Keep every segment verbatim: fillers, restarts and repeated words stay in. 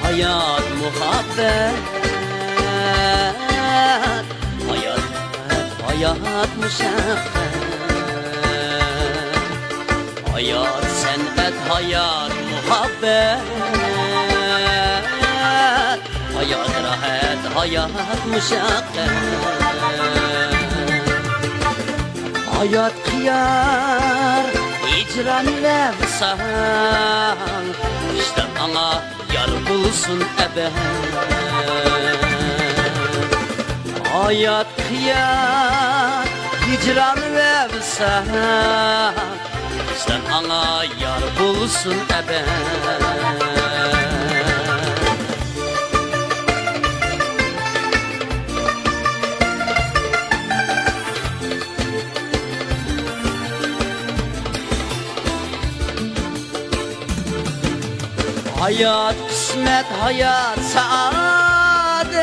ھايات مۇھەببەت، ھايات، ھايات مۇشەققەت. ھايات سەنئەت، ھايات مۇھەببەت، ھايات راھەت، ھايات مۇشەققەت. ھايات قىيار ھىجران ۋە ۋىسال، ۋىجدان ئاڭا يار بولسۇن ئەبەد. ھايات قىيار ھىجران ۋە ۋىسال، ۋىجدان ئاڭا يار بولسۇن ئەبەد. ھايات قىسمەت، ھايات سائادەت،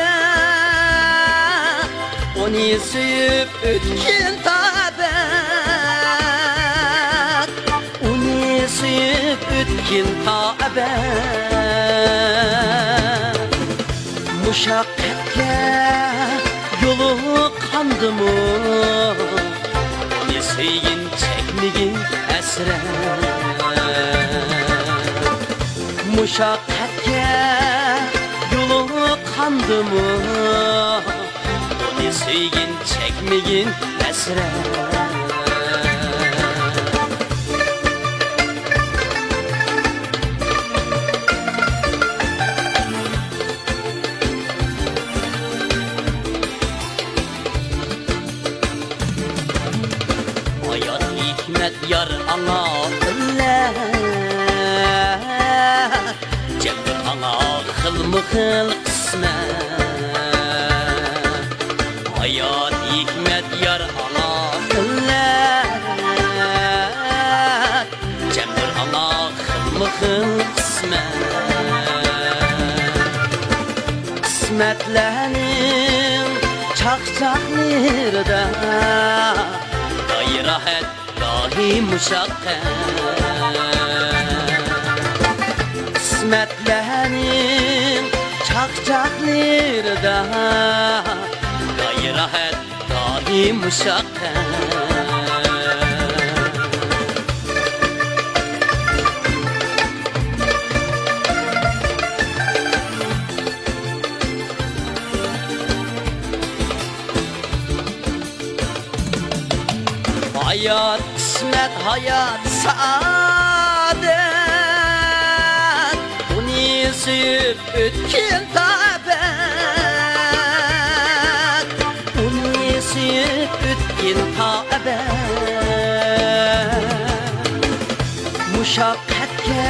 ئۇنى سۆيۈپ ئۆتكىن تا ئەبەد، ئۇنى سۆيۈپ ئۆتكىن تا ئەبەد. مۇشەققەتكە يولۇققاندىمۇ، ئۇنى سۆيگىن، چەكمىگىن ھەسرەت. مۇشەققەتكە يولۇققاندىمۇ، ئۇنى سۆيگىن، چەكمىگىن ھەسرەت. ھايات ھېكمەت يار ئاڭا ئىللەت، جەمبۇر ئاڭا خىلمۇ خىل قىسمەت. ھايات ھېكمەت يار ئاڭا ئىللەت، جەمبۇر ئاڭا خىلمۇ خىل قىسمەت. قىسمەتلەرنىڭ چاقچاقلىرىدا، گاھى راھەت، گاھى مۇشەققەت. قىسمەتلەرنىڭ چاقچاقلىرىدا، گاھى راھەت، گاھى مۇشەققەت. ھايات قىسمەت، ھايات سائادەت، ئۇنى سۆيۈپ ئۆتكىن تا ئەبەد، ئۇنى سۆيۈپ ئۆتكىن تا ئەبەد. مۇشەققەتكە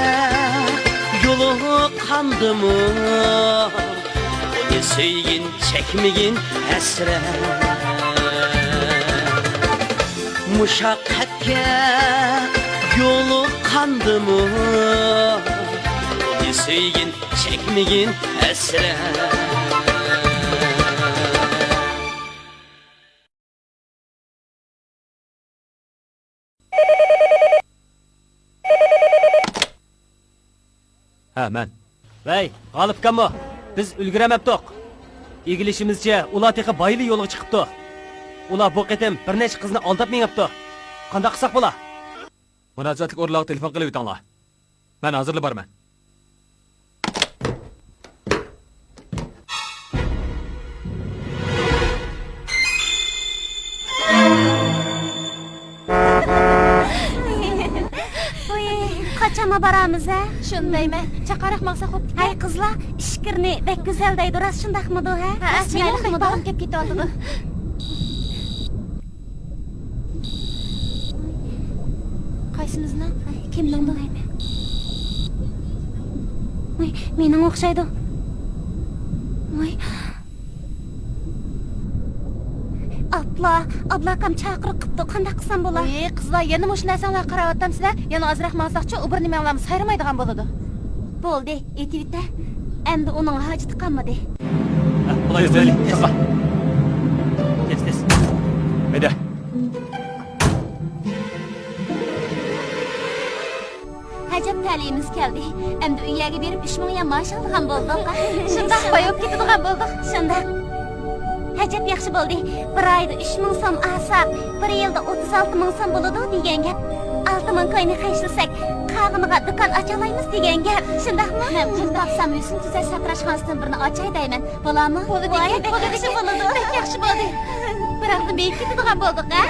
يولۇققاندىمۇ، ئۇنى سۆيگىن، چەكمىگىن ھەسرەت. مۇشەققەتكە يولۇققاندىمۇ، ئۇنى سۆيگىن، چەكمىگىن ھەسرەت. ھە، مەن. ۋەي، غالىپ ئاكاممۇ؟ بىز ئۈلگۈرەمەپتۇق. ئىگىلىشىمىزچە، ئۇلار تېخى بايىلا يولغا چىقىپتۇ. ئۇلار بۇ قېتىم بىر نەچچە قىزنى ئالداپ مېڭىپتۇ. قانداق قىلساق بولا؟ مۇناسىۋەتلىك ئورۇنلارغا تېلېفون قىلىۋېتىڭلار. مەن ھازىرلا بارىمەن. ۋۇي، قاچانلا بارامىز، ھە؟ شۇندايمەن. چاقاراق ماڭساق بوپتىكەن. ھەي، قىزلار، ئىچكىرىنى بەك گۈزەل دەيدۇ، راست شۇنداقمىدۇ، ھە؟ ھە، ئەسلى مېنىڭ بەك بارغۇم كېلىپ كېتىۋاتىدۇ. قايسىمىزنىڭ؟ كىمنىڭدۇ؟ ۋاي، مېنىڭ ئوخشايدۇ. ۋاي. ئابلا، ئابلا ئاكام چاقىرىق قىپتۇ، قانداق قىلسام بولا؟ ئېي، قىزلار، يەنە مۇشۇ نەرسەڭلارنى قاراۋاتامسىلەر؟ يەنە ئازراق ماڭساقچۇ، ئۇ بىر نېمەڭلارمۇ سايرىمايدىغان بولىدۇ. بولدى، ئېتىۋېتە. ئەمدى ئۇنىڭ ھاجىتى قالمىدى. ھە، بۇلار يۈزەيلى، چاقا. تېز، تېز. ھەيدە. ھەجەپ تەلىيىمىز كەلدى. ئەمدى ئۇ يەرگە بېرىپ ئۈچ مىڭ يۈەن ماش ئالىدىغان بولدۇق. شۇنداق، باياپ كېتىدىغان بولدۇق. شۇنداق. ئەجەب ياخشى بولدى. بىر ئايدا ئۈچ مىڭ سوم ئالساق، بىر يىلدا ئوتتۇز ئالتە مىڭ سوم بولىدۇ دېگەن گەپ. ئالتە مىڭ كوينى خەجلىسەك، قالغىنىغا دۇكان ئاچالايمىز دېگەن گەپ. شۇنداقمۇ؟ مەن پۇل تاپسام، ھۆسن تۈزەش ساتىراشخانىسىدىن بىرنى ئاچاي دەيمەن. بولامۇ؟ بولىدۇ، بولىدۇ، بەك ياخشى بولدى. بىراقلا مېيىپ كېتىدىغان بولدۇق، ھە؟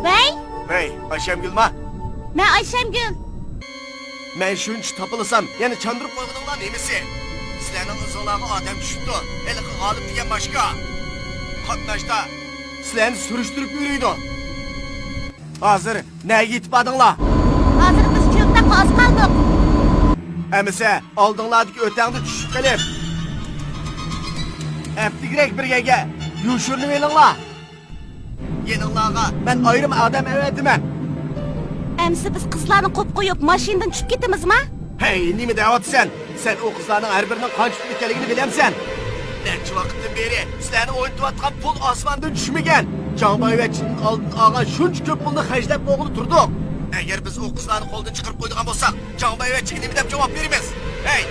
ۋەي! ۋەي، ئايشەمگۈلما؟ مەن ئايشەمگۈل. مەن شۇنچە تاپىلىسام، يەنە چاندۇرۇپ قويغىنىڭلار نېمىسى؟ سىلەرنىڭ ئىزىڭلارغا ئادەم چۈشۈپتۇ. ھېلىقى غالىپ دېگەن ماشكا. قاتناشتا سىلەرنى سۈرۈشتۈرۈپ يۈرىدۇ. ھازىر نەگە يېتىپ باردىڭلار؟ ھازىر بىز چۆپتاققا ئاز قالدۇق. ئەمىسە، ئالدىڭلاردىكى ئۆتەڭدىن چۈشۈپ قېلىپ، ئەپتىگرەك بىر يەرگە يوشۇرۇنۇۋېلىڭلار. يېنىڭلارغا مەن ئايرىم ئادەم ئەۋەتىمەن. ئەمىسە بىز قىزلارنى قويۇپ قويۇپ، ماشىنىدىن چۈشۈپ كېتىمىزما؟ ھەي، نېمە دەۋاتىسەن؟ سەن ئۇ قىزلارنىڭ ھەر بىرىنىڭ قانچە پۇل ئىكەنلىكىنى بىلەمسەن؟ نەچچە ۋاقىتتىن بېرى سىلەرنى ئوينىتىۋاتقان پۇل ئاسماندىن چۈشمىگەن. جاڭبايۋەچىدىن ئالدىن ئالغان شۇنچە كۆپ پۇلنى خەجلەپ بولغىلى تۇردۇق. ئەگەر بىز ئۇ قىزلارنى قولدىن چىقىرىپ قويىدىغان بولساق، جاڭبايۋەچىگە نېمە دەپ جاۋاب بېرىمىز؟ ھەي!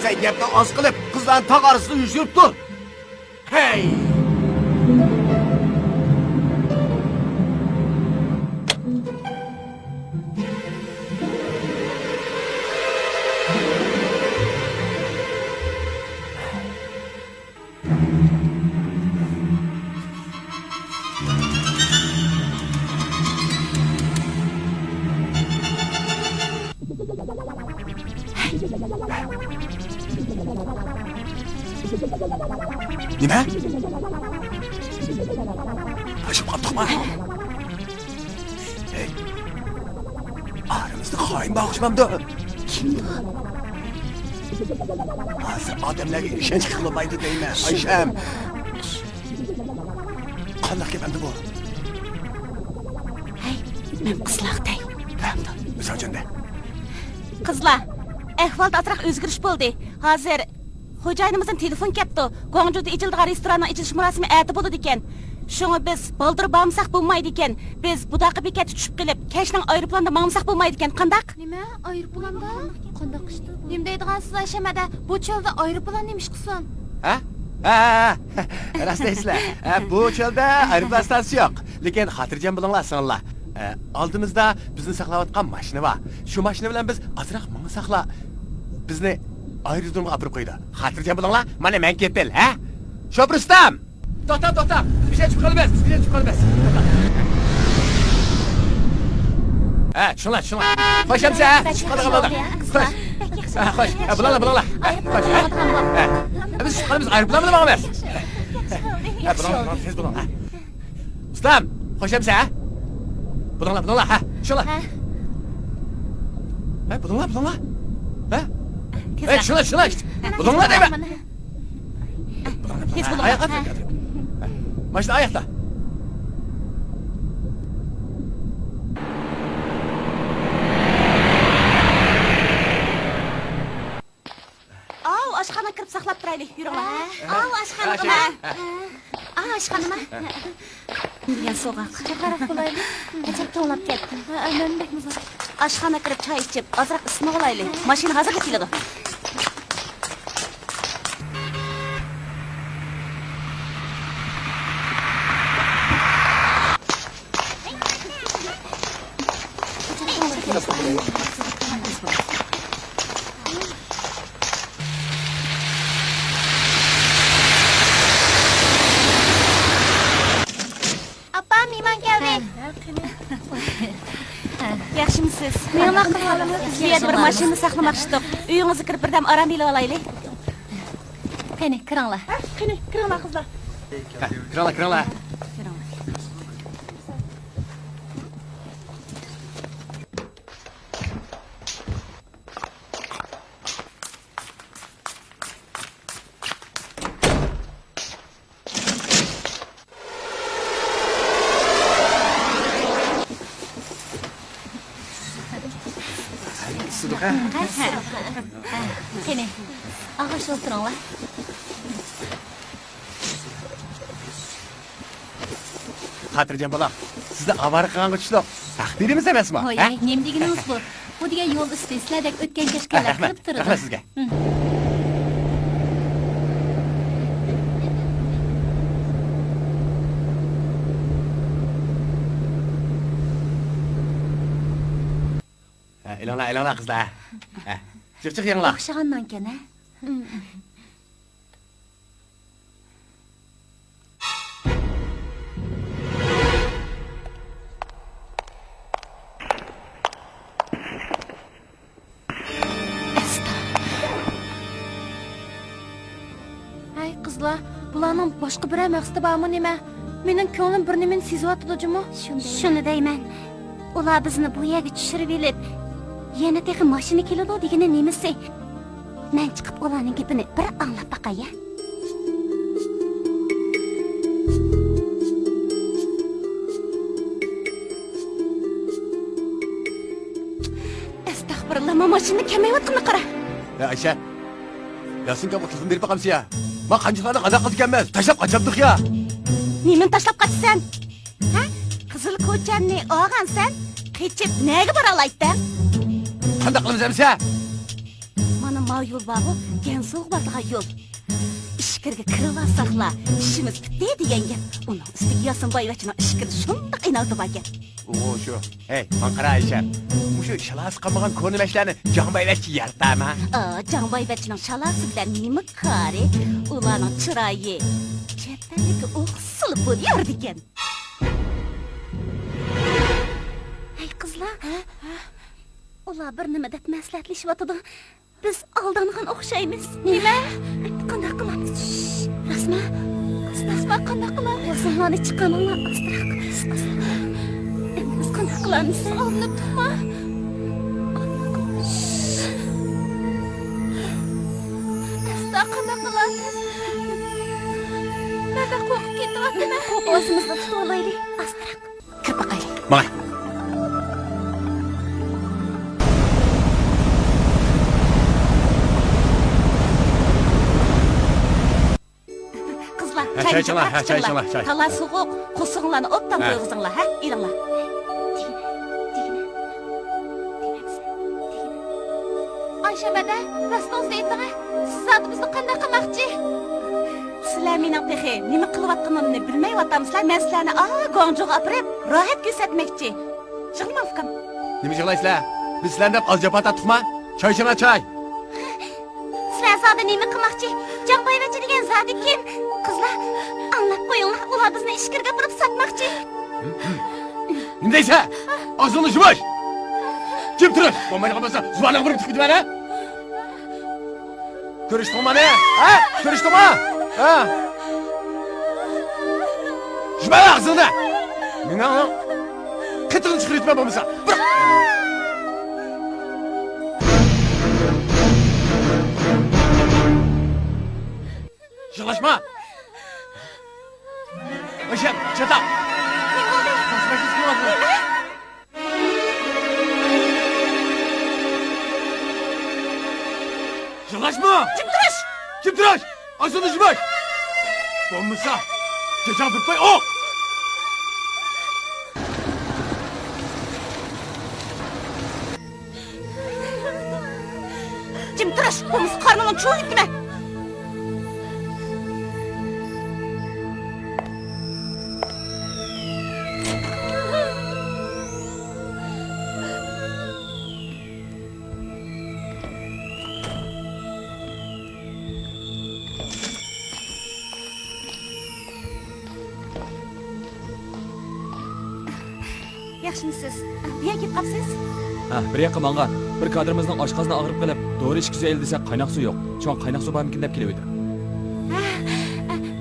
سەن گەپنى ئاز قىلىپ، قىزلارنى تاغ ئارىسىدا يوشۇرۇپ تۇر. ھەي! نېمە؟ تاشلاپ قاپتۇقما؟ ھەي، ئارىمىزدا خائىن بار ئوخشىمامدۇ؟ كىمدۇ؟ ھازىر ئادەملەرگە ئىشەنچ قىلمايدۇ دەيمەن، ئايشەم. قانداق گەپ ئەمدى بۇ؟ ھەي، مەن قىزلارغا دەي. ھە، مىسالچان دە. قىزلار، ئەھۋالدا ئازراق ئۆزگىرىش بولدى. ھازىر خوجايىنىمىزدىن تېلېفون كەپتۇ. گۇاڭجۇدا ئېچىلىدىغان رېستوراننىڭ ئېچىلىش مۇراسىمى ئەتە بولىدىكەن. شۇڭا بىز بالدۇر بارمىساق بولمايدىكەن. بىز بۇداقى بېكەتتە چۈشۈپ قېلىپ، كەچنىڭ ئايروپىلاندا ماڭمىساق بولمايدىكەن. قانداق؟ نېمە؟ ئايروپىلاندا؟ قانداق ئىشتا بۇ؟ نېمە دەيدىغانسىز ئايشەم ھەدە؟ بۇ چۆلدە ئايروپىلان نېمە ئىش قىلسۇن؟ ھە؟ ھە، ھە، ھە. راست دەيسىلەر. ھە، بۇ چۆلدە ئايروپىلان ئىستانسىسى يوق. لېكىن خاتىرجەم بولۇڭلار، سىڭىللار. ئە، ئالدىمىزدا بىزنى ساقلاۋاتقان ماشىنا بار. شۇ ماشىنا بىلەن بىز ئازراق ماڭساقلا، بىزنى ئايرودرومغا ئاپىرىپ قويىدۇ. خاتىرجەم بولۇڭلار، مانا مەن كېپىل، ھە؟ شوپۇر ئۇستام! توختاڭ، توختاڭ! بىز بىر يەرگە چۈشۈپ قالىمىز، بىز بىر يەرگە چۈشۈپ قالىمىز. ھە، چۈشۈڭلار، چۈشۈڭلار. خوش ئەمىسە، ھە؟ چۈشۈپ قالىدىغان بولدۇق. خوش. ھە، خوش. ھە، بولۇڭلار، بولۇڭلار. ھە، خوش. ھە. ھە، بىز چۈشۈپ قالىمىز، ئايروپىلان بىلەن ماڭىمىز. ھە، بولۇڭلار، بولۇڭلار، تېز بولۇڭلار. ھە. ئۇستام، خوش ئەمىسە، ھە؟ بولۇڭلار، بولۇڭلار، ھە، شۇڭلار. ھە. ھە، بولۇڭلار، بولۇڭلار. ھە؟ تېزرەك. ھە، شۇڭلار، شۇڭلار. ھە، بولۇڭلار دەيمەن. بولۇڭلار، تېز بولۇڭلار. ئاياققا تۇرۇڭ. ھە. ماشىنا ئاياقتا. ئاۋۇ ئاشخانىغا كىرىپ ساقلاپ تۇرايلى، يۈرۈڭلار. ئاۋۇ ئاشخانىغىمۇ؟ ئا، ئاشخانىما؟ دېگەن سوغۇق. چاقىراق بولايلى. ئەجەب توڭلاپ كەتتىم. مەن بەكمۇ زور. ئاشخانىغا كىرىپ چاي ئىچىپ، ئازراق ئىسسىنىۋالايلى. ماشىنا ھازىرلا كېلىدۇ. ئاپا، مېھمان كەلدى. ياخشىمۇسىز؟ مېڭىڭلار قىزلار. بۇ يەردە بىر ماشىنا ساقلىماقچىدۇق. ئۆيىڭىزگە كىرىپ بىردەم ئارام ئېلىۋالايلى. قېنى، كىرىڭلار. ھە، قېنى، كىرىڭلار قىزلار. ھە، كىرىڭلار، كىرىڭلار. كىرىڭلار. قېنى، ئاغاش ئولتۇرۇڭلار. خاتىرجەم بولاڭ. سىزنى ئاۋارە قىلغانغا چۈشلۈق. تەقدىرىمىز ئەمەسمۇ، ھوي، ھە؟ ھەي، نېمە دېگىنىڭىز بۇ؟ بۇ دېگەن يول ئۈستى سىلەردەك ئۆتكەن كەچكەنلەر رەھمەت، كىرىپ تۇرىدۇ. رەھمەت سىزگە. ھە. ھە، ئېلىڭلار، ئېلىڭلار قىزلار. ھە، جىق جىق يەڭلار. ئوخشىغاندىكەن ھە. ئەستا. ھەي قىزلار، بۇلارنىڭ باشقا بىرەر مەقسىتى بارمۇ نېمە؟ مېنىڭ كۆڭلۈم بىر نېمىنى سېزىۋاتىدۇ جۇمۇ. شۇنى دەيمەن. ئۇلار بىزنى بۇ يەرگە چۈشۈرۈۋېلىپ، يەنە تېخى ماشىنا كېلىدۇ دېگىنى نېمىسى؟ مەن چىقىپ ئۇلارنىڭ گېپىنى بىر ئاڭلاپ باقاي ھە. ئەستەغپۇرۇللا، ما ماشىنا كەلمەيۋاتقىنىنى قارا. يا ئايشە، ياسىن كامغا تېلېفون بېرىپ باقامسىز يا؟ ما قانچىلارنى قانداق قىلىدىكەنمىز؟ تاشلاپ قاچامدۇق يا. نېمىنى تاشلاپ قاچىسەن؟ ھە؟ قىزىل كوچامنى ئالغانسەن، قېچىپ نەگە بارالايتتىڭ؟ قانداق قىلىمىز ئەمىسە؟ مانا ما يول بارغۇ، گەنسۇغا بارىدىغان يول. ئىچكىرىگە كىرىۋالساقلا، ئىشىمىز پۈتتى دېگەن گەپ. ئۇنىڭ ئۈستىگە ياسىن بايۋەچچىنىڭ ئىچكىرىدە شۇنداق ئىناۋىتى باركەن. ئۇ شۇ. ھەي، ماڭا قارا ئايشەم. مۇشۇ شالاسى قالمىغان كونا مەشلەرنى جاڭ بايۋەچچى يارىتامە؟ ئا، جاڭ بايۋەچچىنىڭ شالاسى بىلەن نېمە كارى؟ ئۇلارنىڭ چىرايى چەت ئەللىككە ئوخشىسىلا بولۇۋېرىدىكەن. ھەي قىزلار، ئۇلار بىر نېمە دەپ مەسلىھەتلىشىۋاتىدۇ. بىز ئالدانغان ئوخشايمىز. نېمە؟ قانداق قىلامىز؟ شش، راستما؟ راستما، قانداق قىلامىز؟ بوسۇڭلارنى چىقىرىڭلار، ئاستىراق. ئاستىراق. ئەمدى بىز قانداق قىلامىز؟ ئالدىنىپ تۇرما. ئاستا، قانداق قىلامىز؟ مەن بەك قورقۇپ كېتىۋاتىمەن. قورقۇۋاتىمىز، تۇتۇۋالايلى. ئاستىراق. كىرىپ باقايلى. ماڭاي. قىزلار، ھە، چاي چاي ئىچىڭلار، ھە، چاي ئىچىڭلار. تالا سوغۇق، قورسىقىڭلارنى ئوبدان تويغۇزۇڭلار، ھە، ئېلىڭلار. ئايشەم ھەدە، راستىڭىزنى ئېيتىڭە، سىز زادى بىزنى قانداق قىلماقچى؟ سىلەر مېنىڭ تېخى نېمە قىلىۋاتقىنىمنى بىلمەيۋاتامسىلەر؟ مەن سىلەرنى ئا گۇاڭجۇغا ئاپىرىپ، راھەت كۆرسەتمەكچى. يىغلاڭ ئۇكام. نېمە يىغلايسىلەر؟ بىز سىلەرنى دەپ ئاز جاپا تارتتۇقما؟ چاي ئىچىڭلار، چاي. سىلەر زادى نېمە قىلماقچى؟ جاڭ بايۋەچچە دېگەن زادى كىم؟ قىزلار، ئاڭلاپ قويۇڭلار، ئۇلار بىزنى ئىچكىرىگە ئاپىرىپ ساتماقچى. نېمە دەيسەن؟ ئاغزىڭنى يۇمۇش! جىم تۇرۇش! بولمايدىغان بولسا زۇۋانىڭغا بۇرۇپ چىقىپ كېتىۋەر ھە! كۆرۈشتۈڭمۇ مانا؟ ھە؟ كۆرۈشتۈڭمۇ؟ ھە؟ يۇمۇۋەر ئاغزىڭنى! مېنىڭ قېتىڭنى چىقىرىۋېتىمەن بولمىسا! بىر يىغلاشما! ئايشەم، چاتاق! نېمە بولدى؟ يىغلاشما! جىم تۇرۇش! جىم تۇرۇش! ئاغزىڭنى يۇمۇش! بولمىسا، جاجاڭ پۈتمەي ئوق! جىم تۇرۇش! بولمىسا قارنىڭنى چۇۋۇپ يۇتىمەن! ياخشىمۇسىز؟ بۇ يەرگە كېلىپ قاپسىز؟ ھە، بىر ياققا ماڭغان. بىر كادىرىمىزنىڭ ئاشقازىنى ئاغرىپ قېلىپ، دورا ئىچكۈزەيلى دېسەك، قايناق سۇ يوق. شۇڭا قايناق سۇ بارمىكىن دەپ كېلىۋىدىم. ھە،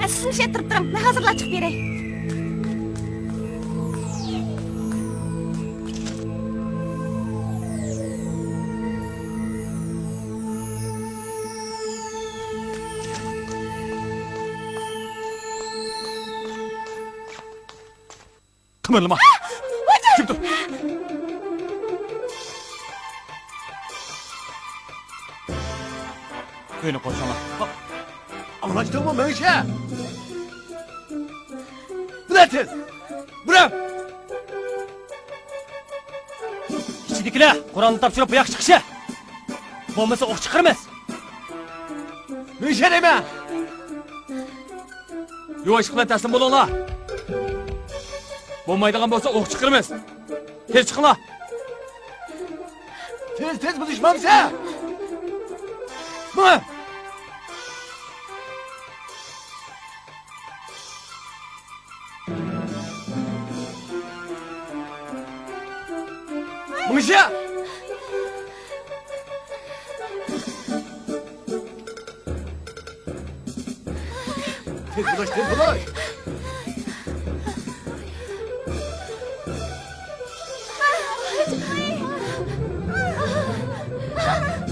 ھە، سىز مۇشۇ يەردە تۇرۇپ تۇرۇڭ، مەن ھازىرلا چىقىپ بېرەي. قىمىرلىما. جىم تۇر. ئۆينى قورشاڭلار. ئاڭلاشتىڭمۇ، مېڭىشە؟ بىلەتىز! بۇرۇڭ! ئىچىدىكىلەر قورالنى تاپشۇرۇپ بۇ ياققا چىقىشى! بولمىسا ئوق چىقىرىمىز! مېڭىشە دەيمەن! يۇۋاشلىق بىلەن تەسلىم بولۇڭلار! بولمايدىغان بولسا ئوق چىقىرىمىز! تېز چىقىڭلار! تېز، تېز بولۇشمامسە! ماڭا! مېڭىشە! تېز بولۇش، تېز بولۇش!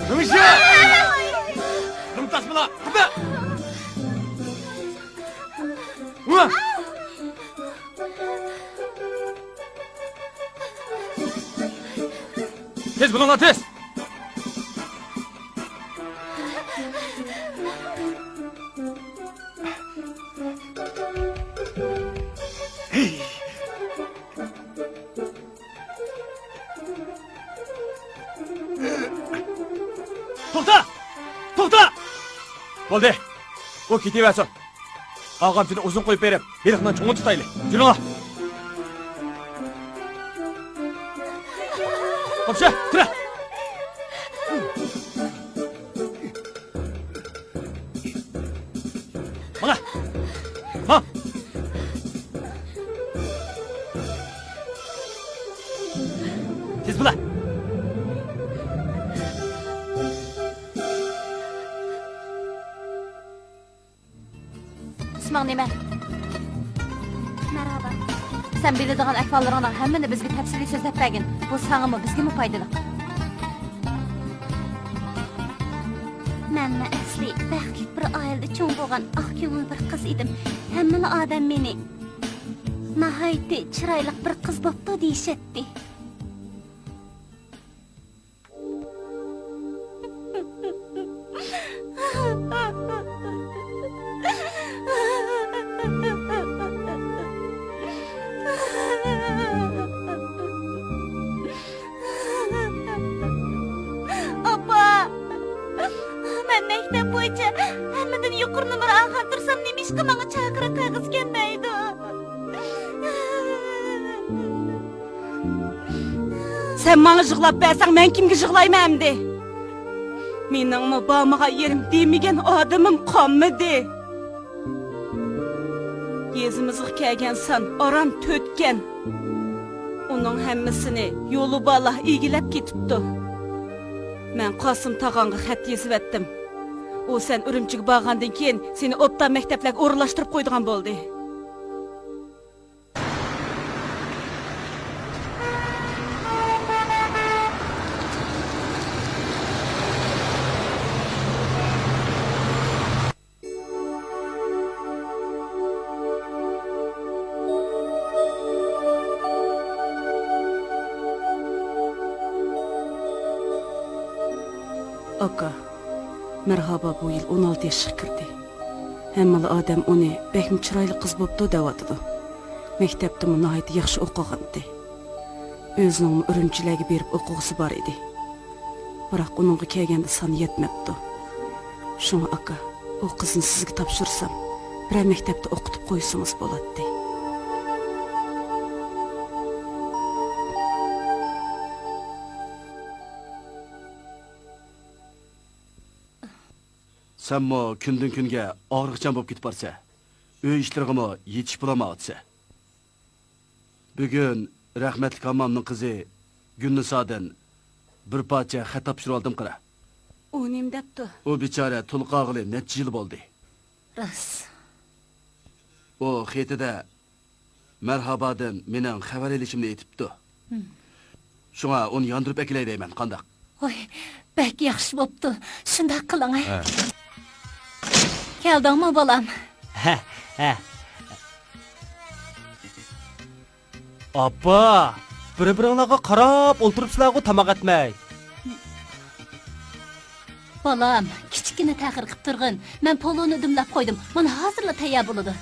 مېڭىشە! قىمتاس بولا! قىمتا! تېز بولۇڭلار، تېز! توختا! توختا! بولدى. ئۇ كېتىۋەرسۇن. ئاغامچىنى ئۇزۇن قويۇپ بېرىپ، بېلىقنىڭ چوڭىنى تۇتايلى. يۈرۈڭلار. قوپشا، تۈرە. ماڭا. ماڭ. تېز بولا. ئىسمىڭ نېمە؟ مەرھابا. سەن بىلىدىغان ئەھۋاللىرىڭنىڭ ھەممىنى بىزگە تەپسىلىي سۆزلەپ بەرگىن. بۇ ساڭىمۇ، بىزگىمۇ پايدىلىق. مەنمۇ ئەسلى بەختلىك بىر ئائىلىدە چوڭ بولغان ئاق كۆڭۈل بىر قىز ئىدىم. ھەممىلا ئادەم مېنى ناھايىتى چىرايلىق بىر قىز بوپتۇ دېيىشەتتى. ئاپا! مەن مەكتەپ بويىچە ھەممىدىن يۇقىرى نومۇر ئالغان تۇرسام، نېمىشقا ماڭا چاقىرىق قەغىزى كەلمەيدۇ؟ سەن ماڭا يىغلاپ بەرسەڭ، مەن كىمگە يىغلايمەن ئەمدى؟ مېنىڭمۇ بارمىغان يېرىم، دېمىگەن ئادىمىم قالمىدى. يېزىمىزغا كەلگەن سان ئاران تۆتكەن. ئۇنىڭ ھەممىسىنى يولۇبالار ئىگىلەپ كېتىپتۇ. مەن قاسىم تاغاڭغا خەت يېزىۋەتتىم. ئۇ سەن ئۈرۈمچىگە بارغاندىن كېيىن سېنى ئوبدان مەكتەپلەرگە ئورۇنلاشتۇرۇپ قويىدىغان بولدى. ئاكا، مەرھابا بۇ يىل ئون ئالتە ياشقا كىردى. ھەممىلا ئادەم ئۇنى بەكمۇ چىرايلىق قىز بوپتۇ دەۋاتىدۇ. مەكتەپتىمۇ ناھايىتى ياخشى ئوقۇغانتى. ئۆزىنىڭمۇ ئۈرۈمچىلەرگە بېرىپ ئوقۇغۇسى بار ئىدى. بىراق ئۇنىڭغا كەلگەندە سان يەتمەپتۇ. شۇڭا ئاكا، ئۇ قىزنى سىزگە تاپشۇرسام، بىرەر مەكتەپتە ئوقۇتۇپ قويسىڭىز بولاتتى. سەنمۇ كۈندىن-كۈنگە ئاغرىقچان بولۇپ كېتىپ بارىسەن. ئۆي ئىشلىرىغىمۇ يېتىشىپ بولالمايۋاتىسەن. بۈگۈن رەھمەتلىك ھاممامنىڭ قىزى گۈلنىسادىن بىر پارچە خەت تاپشۇرۇۋالدىم قارا. ئۇ نېمە دەپتۇ؟ ئۇ بىچارە تولۇق ئالغىلى نەچچە يىل بولدى. راست. ئۇ خېتىدە مەرھابادىن مېنىڭ خەۋەر ئېلىشىمنى ئېيتىپتۇ. ھىم. شۇڭا ئۇنى ياندۇرۇپ ئەكېلەي دەيمەن، قانداق؟ ۋاي، بەك ياخشى بوپتۇ. شۇنداق قىلىڭە. ھە. كەلدىڭمۇ، بالام؟ ھە، ھە. ئاپا، بىر-بىرىڭلارغا قاراپ ئولتۇرۇپسىلەرغۇ تاماق ئەتمەي. بالام، كىچىككىنە تەخىر قىپ تۇرغىن. مەن پولۇنى دۈملەپ قويدۇم. مانا ھازىرلا تەييار بولىدۇ.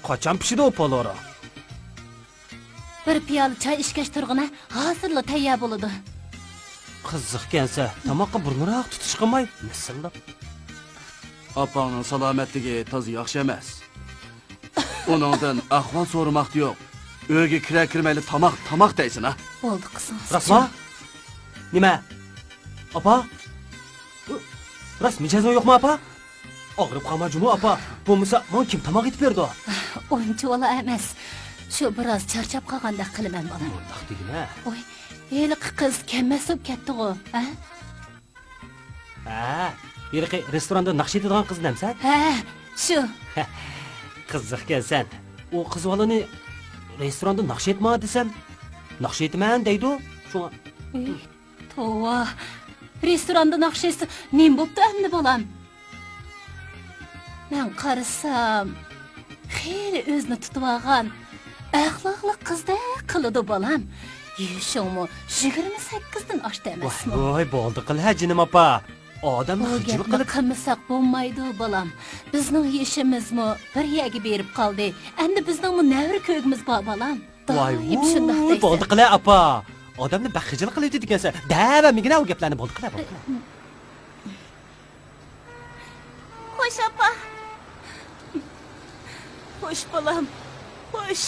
قاچان پىشىدۇ پولۇرۇ؟ بىر پىيالە چاي ئىچكەچ تۇرغىنە، ھازىرلا تەييار بولىدۇ. قىزىقكەنسەن، تاماققا بۇرۇنراق تۇتۇش قىلماي، مىسىللاپ. ئاپاڭنىڭ سالامەتلىكى تازا ياخشى ئەمەس. ئۇنىڭدىن ئەھۋال سورىماقتا يوق. ئۆيگە كىرەر كىرمەيلا تاماق، تاماق دەيسەن ھە؟ بولدى قىزىڭىز. راستما؟ نېمە؟ ئاپا؟ راست مىجەزىڭ يوقمۇ ئاپا؟ ئاغرىپ قالما جۇمۇ ئاپا. بولمىسا ماڭا كىم تاماق ئېتىپ بېرىدۇ؟ ئۇنچىۋالا ئەمەس. شۇ بىراز چارچاپ قالغاندەك قىلىمەن بالام. مۇنداق دېگىنە. ۋوي، ھېلىقى قىز كەممەس بولۇپ كەتتىغۇ، ھە؟ ھە، ھېلىقى رېستوراندا ناخشا ئېيتىدىغان قىزنى ئەمسەن؟ ھە، شۇ. قىزىقكەنسەن. ئۇ قىز بالىنى رېستوراندا ناخشا ئېيتما دېسەم، ناخشا ئېيتىمەن دەيدۇ. شۇڭا. ئى، توۋا. رېستوراندا ناخشا ئېيتسا نېمە بوپتۇ ئەمدى بالام؟ مەن قارىسام، خېلى ئۆزىنى تۇتۇۋالغان، ئەخلاقلىق قىزدەك قىلىدۇ بالام. يېشىڭمۇ يىگىرمە سەككىزدىن ئاشتى ئەمەسمۇ؟ ۋاي، ۋاي، بولدى قىل ھە جېنىم ئاپا. ئادەمنى بۇ خىجىل گەپنى قىلىپ قىلمىساق بولمايدۇ بالام. بىزنىڭ يېشىمىزمۇ بىر يەرگە بېرىپ قالدى. ئەمدى بىزنىڭمۇ نەۋرە كۆرگۈمىز بار بالام. ۋاي، دائىم شۇنداق ۋۇي، دەيسەن. بولدى قىلە ئاپا. ئادەمنى بەك خىجىل قىلىۋېتىدىكەنسەن. دەۋەرمىگىنە ئۇ گەپلەرنى، بولدى قىلە، بولدى قىلە. خوش، ئاپا. خوش، بالام. خوش.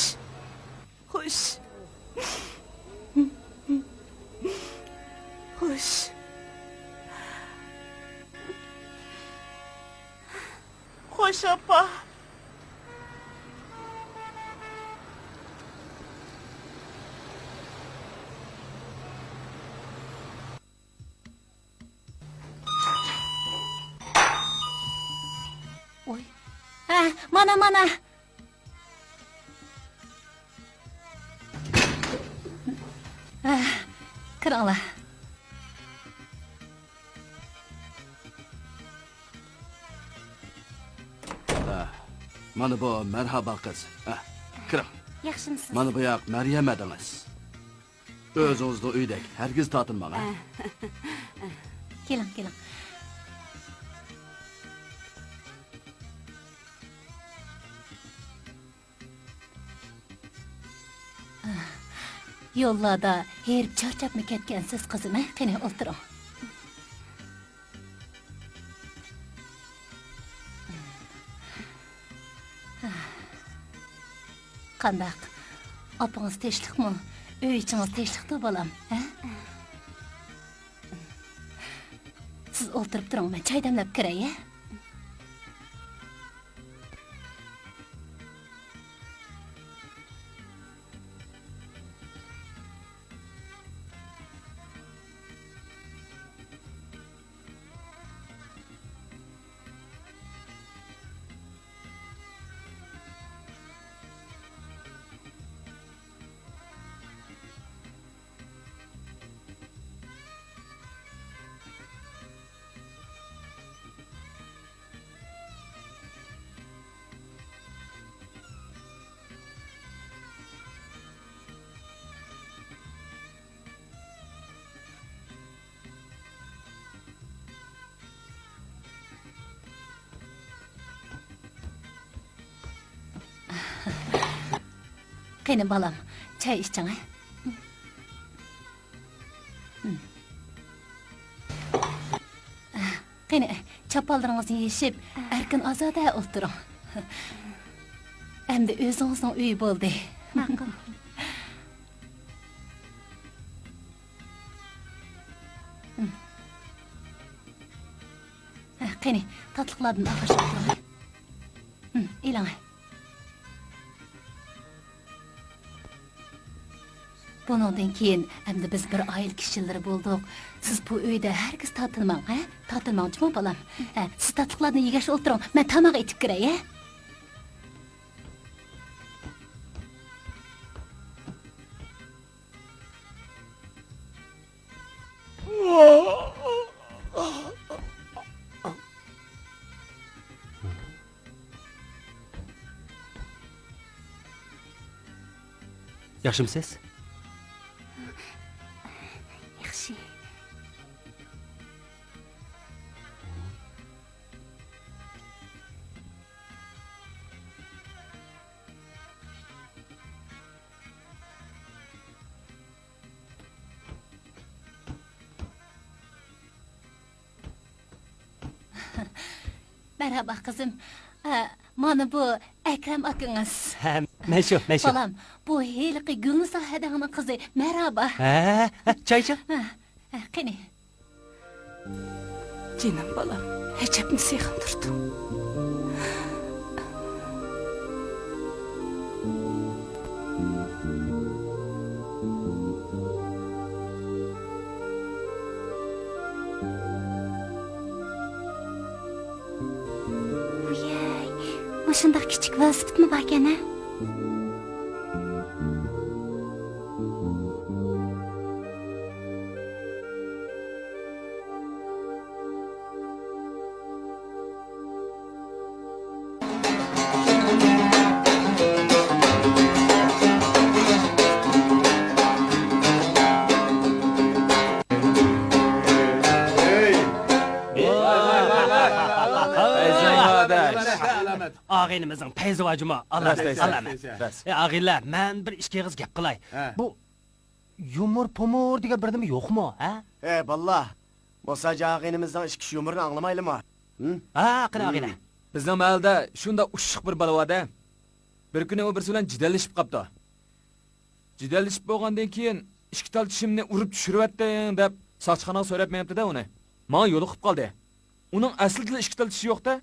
خوش. خوش. خوش، ئاپا. ۋوي. ھە، مانا، مانا. ھە، كىرىڭلار. ھە، مانا بۇ مەرھابا قىز. ھە، كىرىڭ. ياخشىمۇسىز؟ مانا بۇ ياق مەريەم ئەدىڭىز. ئۆزىڭىزنىڭ ئۆيىدەك، ھەرگىز تارتىنماڭ، ھە؟ كېلىڭ، كېلىڭ. يوللاردا ھېرىپ چارچاپمۇ كەتكەنسىز، قىزىم، ھە؟ قېنى، ئولتۇرۇڭ. قانداق؟ ئاپىڭىز تىنچلىقمۇ؟ ئۆي ئىچىڭىز تىنچلىقتۇ، بالام، ھە؟ سىز ئولتۇرۇپ تۇرۇڭ، مەن چاي دەملەپ كىرەي، ھە؟ قېنى بالام، چاي ئىچىڭە. قېنى، چاپانلىرىڭىزنى يېشىپ، ئەركىن ئازادە ئولتۇرۇڭ. ئەمدى ئۆزىڭىزنىڭ ئۆيى بولدى. ماقۇل. قېنى، تاتلىقلاردىن ئاخىرسى ئولتۇرۇڭ. ئېلىڭ. بۇنىڭدىن كېيىن ئەمدى بىز بىر ئائىلە كىشىلىرى بولدۇق. سىز بۇ ئۆيدە ھەرگىز تارتىنماڭ، ھە؟ تارتىنماڭ جۇمۇ بالام. ھە، سىز تاتلىقلاردىن يېگەچ ئولتۇرۇڭ، مەن تاماق ئېتىپ كىرەي، ھە؟ ياخشىمسىز؟ ياخشى. مەرھابا، قىزىم. ئە، مانا بۇ ئەكرەم ئاكىڭىز. ھە، مەن شۇ، مەن شۇ. بالام، بۇ ھېلىقى گۈلنىسا ھەدەڭنىڭ قىزى. مەرھابا. ھە، ھە، چايچۇ. ھە، ھە، قېنى. جېنىم بالام، ئەجەبمۇ سېغىندۇردۇڭ. ۋىيەي، مۇشۇنداق كىچىك ۋېلىسىپىتمۇ باركەن ھە؟ ئاغىنىمىزنىڭ پەيزى بار جۇمۇ. ئاللا، راست ئېيتىسەن. ئاللا. ئەي، ئاغىنىلەر، مەن بىر ئىككى ئېغىز گەپ قىلاي. ھە. بۇ يۇمۇر پۇمۇر دېگەن بىر نېمە يوقمۇ، ھە؟ ئەي، باللا، مۇساجى ئاغىنىمىزنىڭ ئىككى يۇمۇرىنى ئاڭلىمايلىمۇ؟ ھە؟ ھە، قېنى ئاغىنە. بىزنىڭ مەھەللىدە شۇنداق ئۇششۇق بىر بالا بار-دە. بىر كۈنى ئۇ بىرسى بىلەن جېدەللىشىپ قاپتۇ. جېدەللىشىپ بولغاندىن كېيىن، «ئىككى تال چىشىمنى ئۇرۇپ چۈشۈرۈۋەتتىڭ» دەپ، ساقچىخانىغا سۆرەپ مېڭىپتۇ-دە ئۇنى. ماڭا يولۇقۇپ قالدى. ئۇنىڭ ئەسلىدىلا ئىككى تال چىشى يوق-دە.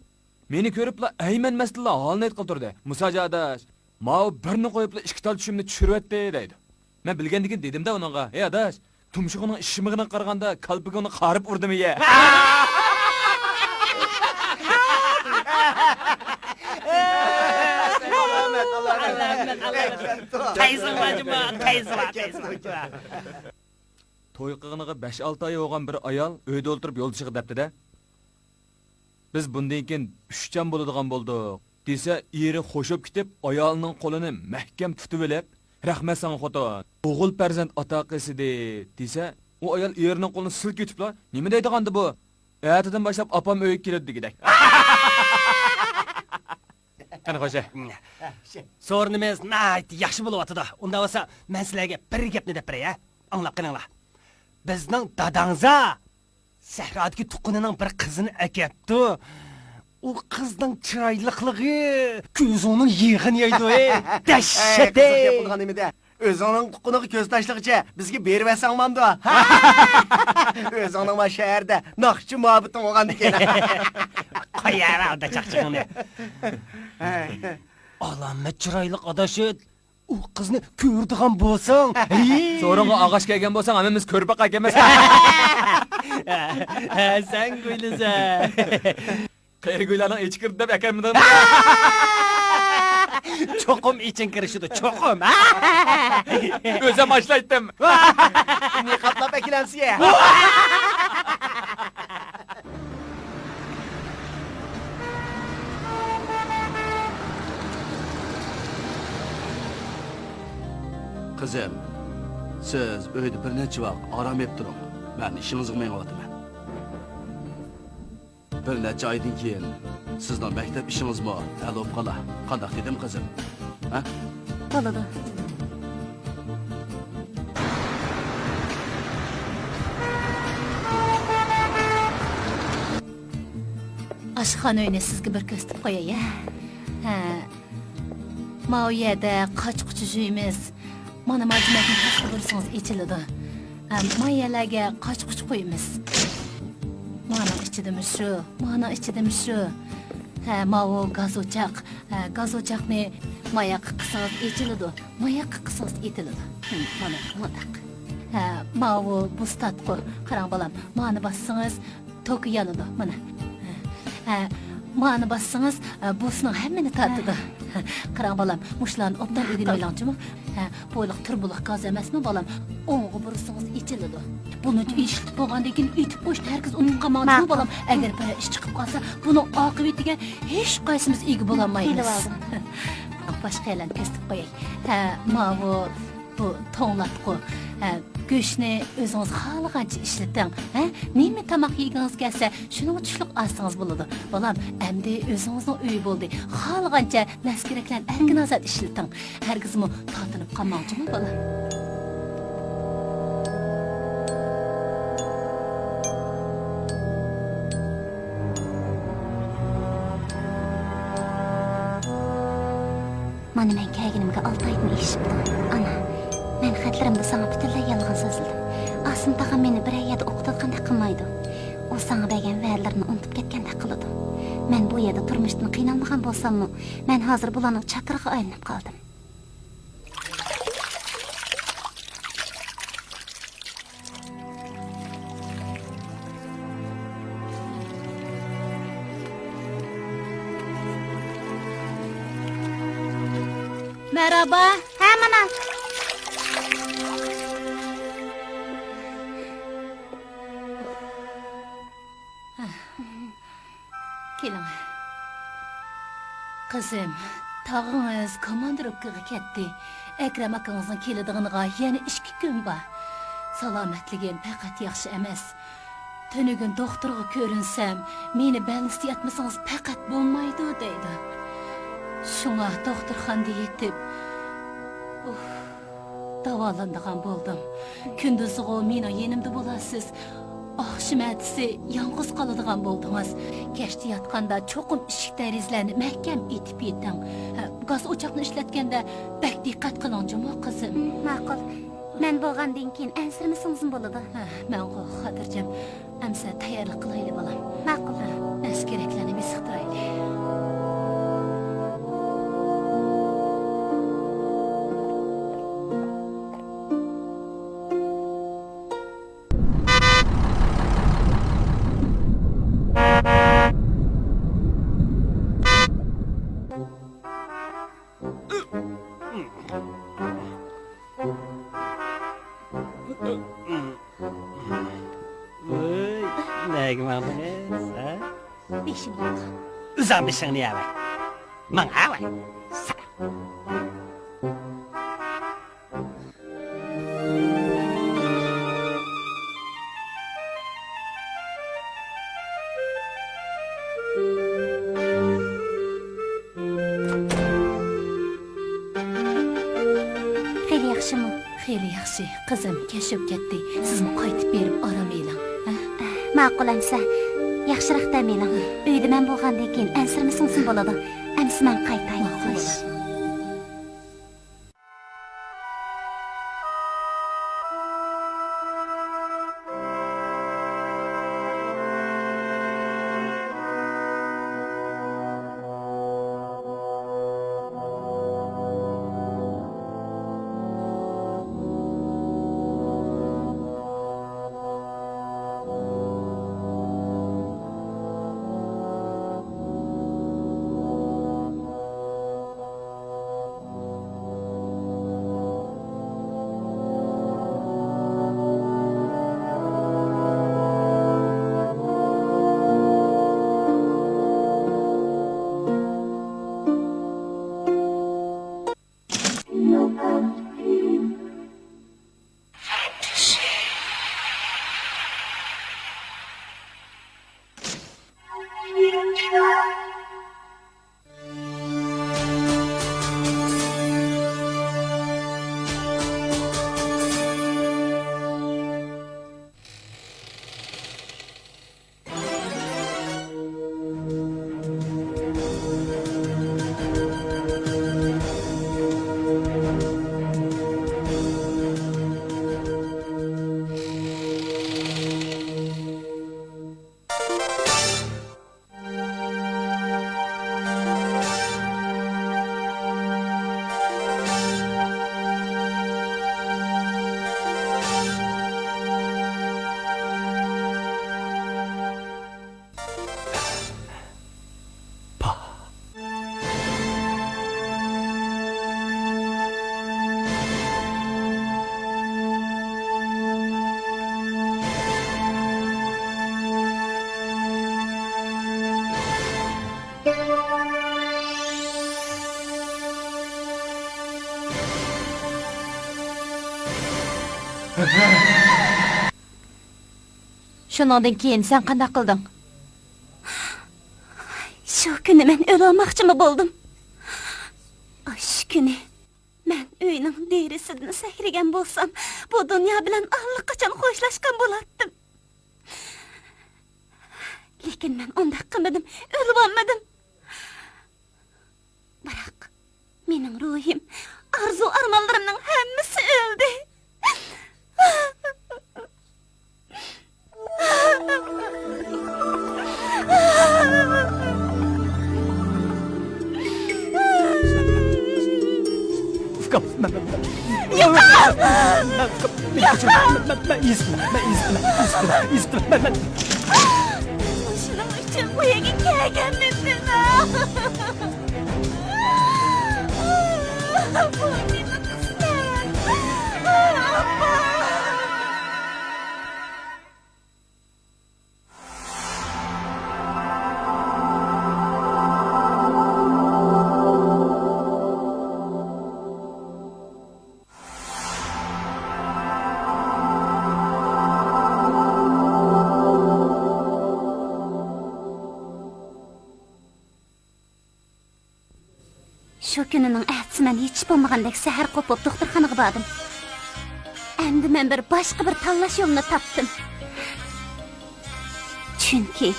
مېنى كۆرۈپلا ھەيمەنمەستىنلا ھالىنى ئېيتقىلى تۇردى. «مۇساجى ئاداش، ماۋۇ بىرنى قويۇپلا ئىككى تال چىشىمنى چۈشۈرۈۋەتتى» دەيدۇ. مەن بىلگەندىن كېيىن دېدىم-دە ئۇنىڭغا، «ھەي ئاداش، تۇمشۇقىنىڭ ئىششىمىغىنىغا قارىغاندا، كالپۇكۇڭنى قارىپ ئۇردۇم يە.» توي قىلغىنىغا بەش-ئالتە ئاي بولغان بىر ئايال ئۆيدە ئولتۇرۇپ يولدىشىغا دەپتۇ-دە، «بىز بۇندىن كېيىن ئۈچچان بولىدىغان بولدۇق» دېسە، ئېرى خوش بولۇپ كېتىپ، ئايالىنىڭ قولىنى مەھكەم تۇتۇۋېلىپ، «رەھمەت ساڭا خوتۇن، ئوغۇل پەرزەنت ئاتا قىلسىدى» دېسە، ئۇ ئايال ئېرىنىڭ قولىنى سىلكىۋېتىپلا، «نېمە دەيدىغاندى بۇ؟ ئەتىدىن باشلاپ ئاپام ئۆيگە كېلىدۇ» دېگۈدەك. قېنى خوشە. سورۇنىمىز ناھايىتى ياخشى بولۇۋاتىدۇ. ئۇنداق بولسا، مەن سىلەرگە بىر گەپنى دەپ بېرەي، ھە؟ ئاڭلاپ قېلىڭلار. بىزنىڭ داداڭزا سەھرادىكى تۇغقىنىنىڭ بىر قىزىنى ئەكەپتۇ. ئۇ قىزنىڭ چىرايلىقلىقى كۆزۈڭنىڭ يېغىنى يەيدۇ، ھەي. دەھشەت، ھەي، قىزىق گەپ قىلغان نېمىدە؟ ئۆزۈڭنىڭ تۇغقىنىغا كۆز تاشلىغۇچە بىزگە بېرىۋەتسەڭ مامدۇ؟ ئۆزۈڭنىڭ ما شەھەردە ناخشىچى مۇھەببىتىڭ بولغاندىكىن. قويۇۋەر ئالدى چاقچىقىڭنى. ھەي. ئالامەت چىرايلىق ئاداش. ئۇ قىزنى كۆرىدىغان بولساڭ، ھېي! سورۇنغا ئاغاچ كەلگەن بولساڭ، ھەممىمىز كۆرپە قالغان ئەمەس. ھە، سەن كۈيلىسەن. قېرى گۇيلارنىڭ ئىچى كىرىدۇ دەپ ئەكەلمىدىڭمۇ؟ چوقۇم ئىچىڭ كىرىشىدۇ، چوقۇم. ئۆزۈم ئاشلايتتىم. نېقابلاپ ئەكېلەمسىز. قىزىم، سىز ئۆيدە بىر نەچچە ۋاق ئارام ئېلىپ تۇرۇڭ. مەن ئىشىڭىزغا مېڭىۋاتىمەن. بىر نەچچە ئايدىن كېيىن سىزنىڭ مەكتەپ ئىشىڭىزمۇ ھەل بولۇپ قالار. قانداق دېدىم، قىزىم؟ ھە؟ بولىدۇ. ئاشخانا ئۆينى سىزگە بىر كۆرسىتىپ قوياي، ھە؟ ھە. ماۋۇ يەردە قاچا-قۇچا جۇيىمىز. مانا ماجىمەكنى پەسكە بۇرىسىڭىز ئېچىلىدۇ. ھە، ما يەرلەرگە قاچا-قۇچا قويىمىز. مانىڭ ئىچىدىمۇ شۇ، مانىڭ ئىچىدىمۇ شۇ. ھە، ماۋۇ گاز ئوچاق. ھە، گاز ئوچاقنى ماياققا قىسسىڭىز ئېچىلىدۇ، ماياققا قىسسىڭىز ئېتىلىدۇ. ھىم، مانا مۇنداق. ھە، ماۋۇ بۇز تارتقۇ. قاراڭ بالام، مانى باسسىڭىز توكى يانىدۇ، مانا. ھە، مانى باسسىڭىز، بۇسنىڭ ھەممىنى تارتىدۇ. قاراڭ بالام، مۇشۇلارنى ئوبدان ئۆگىنىۋېلىڭ جۇمۇ. ھە، بۇ ھېلىقى تۇرۇبىلىق گاز ئەمەسمۇ، بالام؟ ئوڭغا بۇرىسىڭىز ئېچىلىدۇ. بۇنىڭ ئۈچۈن ئىشلىتىپ بولغاندىن كېيىن ئېتىپ قويۇشنى ھەرگىز ئۇنتۇپ قالماڭ جۇمۇ، بالام. ئەگەر بىرەر ئىش چىقىپ قالسا، بۇنىڭ ئاقىۋىتىگە ھېچقايسىمىز ئىگە بولالمايمىز. باشقا يەرلەرنى كۆرسىتىپ قوياي. ھە، ماۋۇ، بۇ توڭلاتقۇ. ھە، گۆشنى ئۆزىڭىز خالىغانچە ئىشلىتىڭ. ھە، نېمە تاماق يېگۈڭىز كەلسە، شۇنىڭغا چۈشلۈك ئالسىڭىز بولىدۇ. بالام، ئەمدى ئۆزىڭىزنىڭ ئۆيى بولدى. خالىغانچە نەرسە-كېرەكلەرنى ئەركىن-ئازاد ئىشلىتىڭ. ھەرگىزمۇ تارتىنىپ قالماڭ جۇمۇ، بالام. مانا مەن كەلگىنىمگە ئالتە ئايدىن ئېشىپتۇ. ئانا، مەن خەتلىرىمدە ساڭا پۈتۈنلەي يالغان سۆزلىدىم. ئاسىم تاغام مېنى بىرەر يەردە ئوقۇتۇۋاتقاندەك قىلمايدۇ. ئۇ ساڭا بەرگەن ۋەدىلىرىنى ئۇنتۇپ كەتكەندەك قىلىدۇ. مەن بۇ يەردە تۇرمۇشتىن قىينالمىغان بولساممۇ، مەن ھازىر بۇلارنىڭ چاكىرىغا ئايلىنىپ قالدىم. مەرھابا. ھە، مانا. كېلىڭ. قىزىم، تاغىڭىز كوماندىروپكىغا كەتتى. ئەكرەم ئاكىڭىزنىڭ كېلىدىغىنىغا يەنە ئىككى كۈن بار. سالامەتلىكىم پەقەت ياخشى ئەمەس. تۈنۈگۈن دوختۇرغا كۆرۈنسەم، مېنى بەلنىستە ياتمىسىڭىز پەقەت بولمايدۇ دەيدۇ. شۇڭا دوختۇرخانىدا يېتىپ، ئۇھ، داۋالىنىدىغان بولدۇم. كۈندۈزىغۇ مېنىڭ يېنىمدا بولارسىز. ئاخشىمى ئەتىسى يالغۇز قالىدىغان بولدىڭىز. كەچتە ياتقاندا چوقۇم ئىشىك دېرىزىلەرنى مەھكەم ئېتىپ يېتىڭ. ھە، گاز ئوچاقنى ئىشلەتكەندە بەك دىققەت قىلىڭ جۇمۇ قىزىم. ماقۇل. مەن بولغاندىن كېيىن ئەنسىرىمىسىڭىزمۇ بولىدۇ. ھە، مەنغۇ خاتىرجەم. ئەمسە تەييارلىق قىلايلى بالام. ماقۇل. ھە، نەرسە كېرەكلەرنى بېسىقتۇرايلى. ۋوي، نەگە ماڭدىڭىز، ھە؟ بېشىم ئاغرىدى. ئۆزۈڭ بېشىڭنى يەۋەر. ماڭ، ئەۋەي. خېلى ياخشىمۇ؟ خېلى ياخشى. قىزىم، كەچ بولۇپ كەتتى. سىزمۇ قايتىپ بېرىپ ئارام ئېلىڭ، ھە؟ ماقۇل ئەمسە. ياخشىراق دەم ئېلىڭ. ئۆيدە مەن بولغاندىن كېيىن ئەنسىرىمىسىڭىزمۇ بولىدۇ. ئەمسە مەن قايتاي. ماقۇل. خوش. شۇنىڭدىن كېيىن سەن قانداق قىلدىڭ؟ شۇ كۈنى مەن ئۆلۈۋالماقچىمۇ بولدۇم. ئاشۇ كۈنى مەن ئۆينىڭ دېرىزىسىدىن سەكرىگەن بولسام، بۇ دۇنيا بىلەن ئاللىقاچان خوشلاشقان بولاتتىم. لېكىن مەن ئۇنداق قىلمىدىم، ئۆلۈۋالمىدىم. بىراق، مېنىڭ روھىم، ئارزۇ-ئارمانلىرىمنىڭ ھەممىسى ئۆلدى. ئۇكام، مەن، مەن، مەن، يوقال! مەن، مەن، مەن، يوقال! مەن، مەن، مەن، ئېزىپ، مەن، ئېزىپ، مەن، ئېزىپ، مەن، مەن، مەن. شۇنىڭ ئۈچۈن بۇ يەرگە كەلگەنمىدىم. بۇ نېمە قىسمەت؟ ئاپا! شۇ كۈنىنىڭ ئەتىسى مەن ھېچ بولمىغاندەك سەھەر قوپۇپ دوختۇرخانىغا باردىم. ئەمدى مەن بىر باشقا بىر تاللاش يولىنى تاپتىم. چۈنكى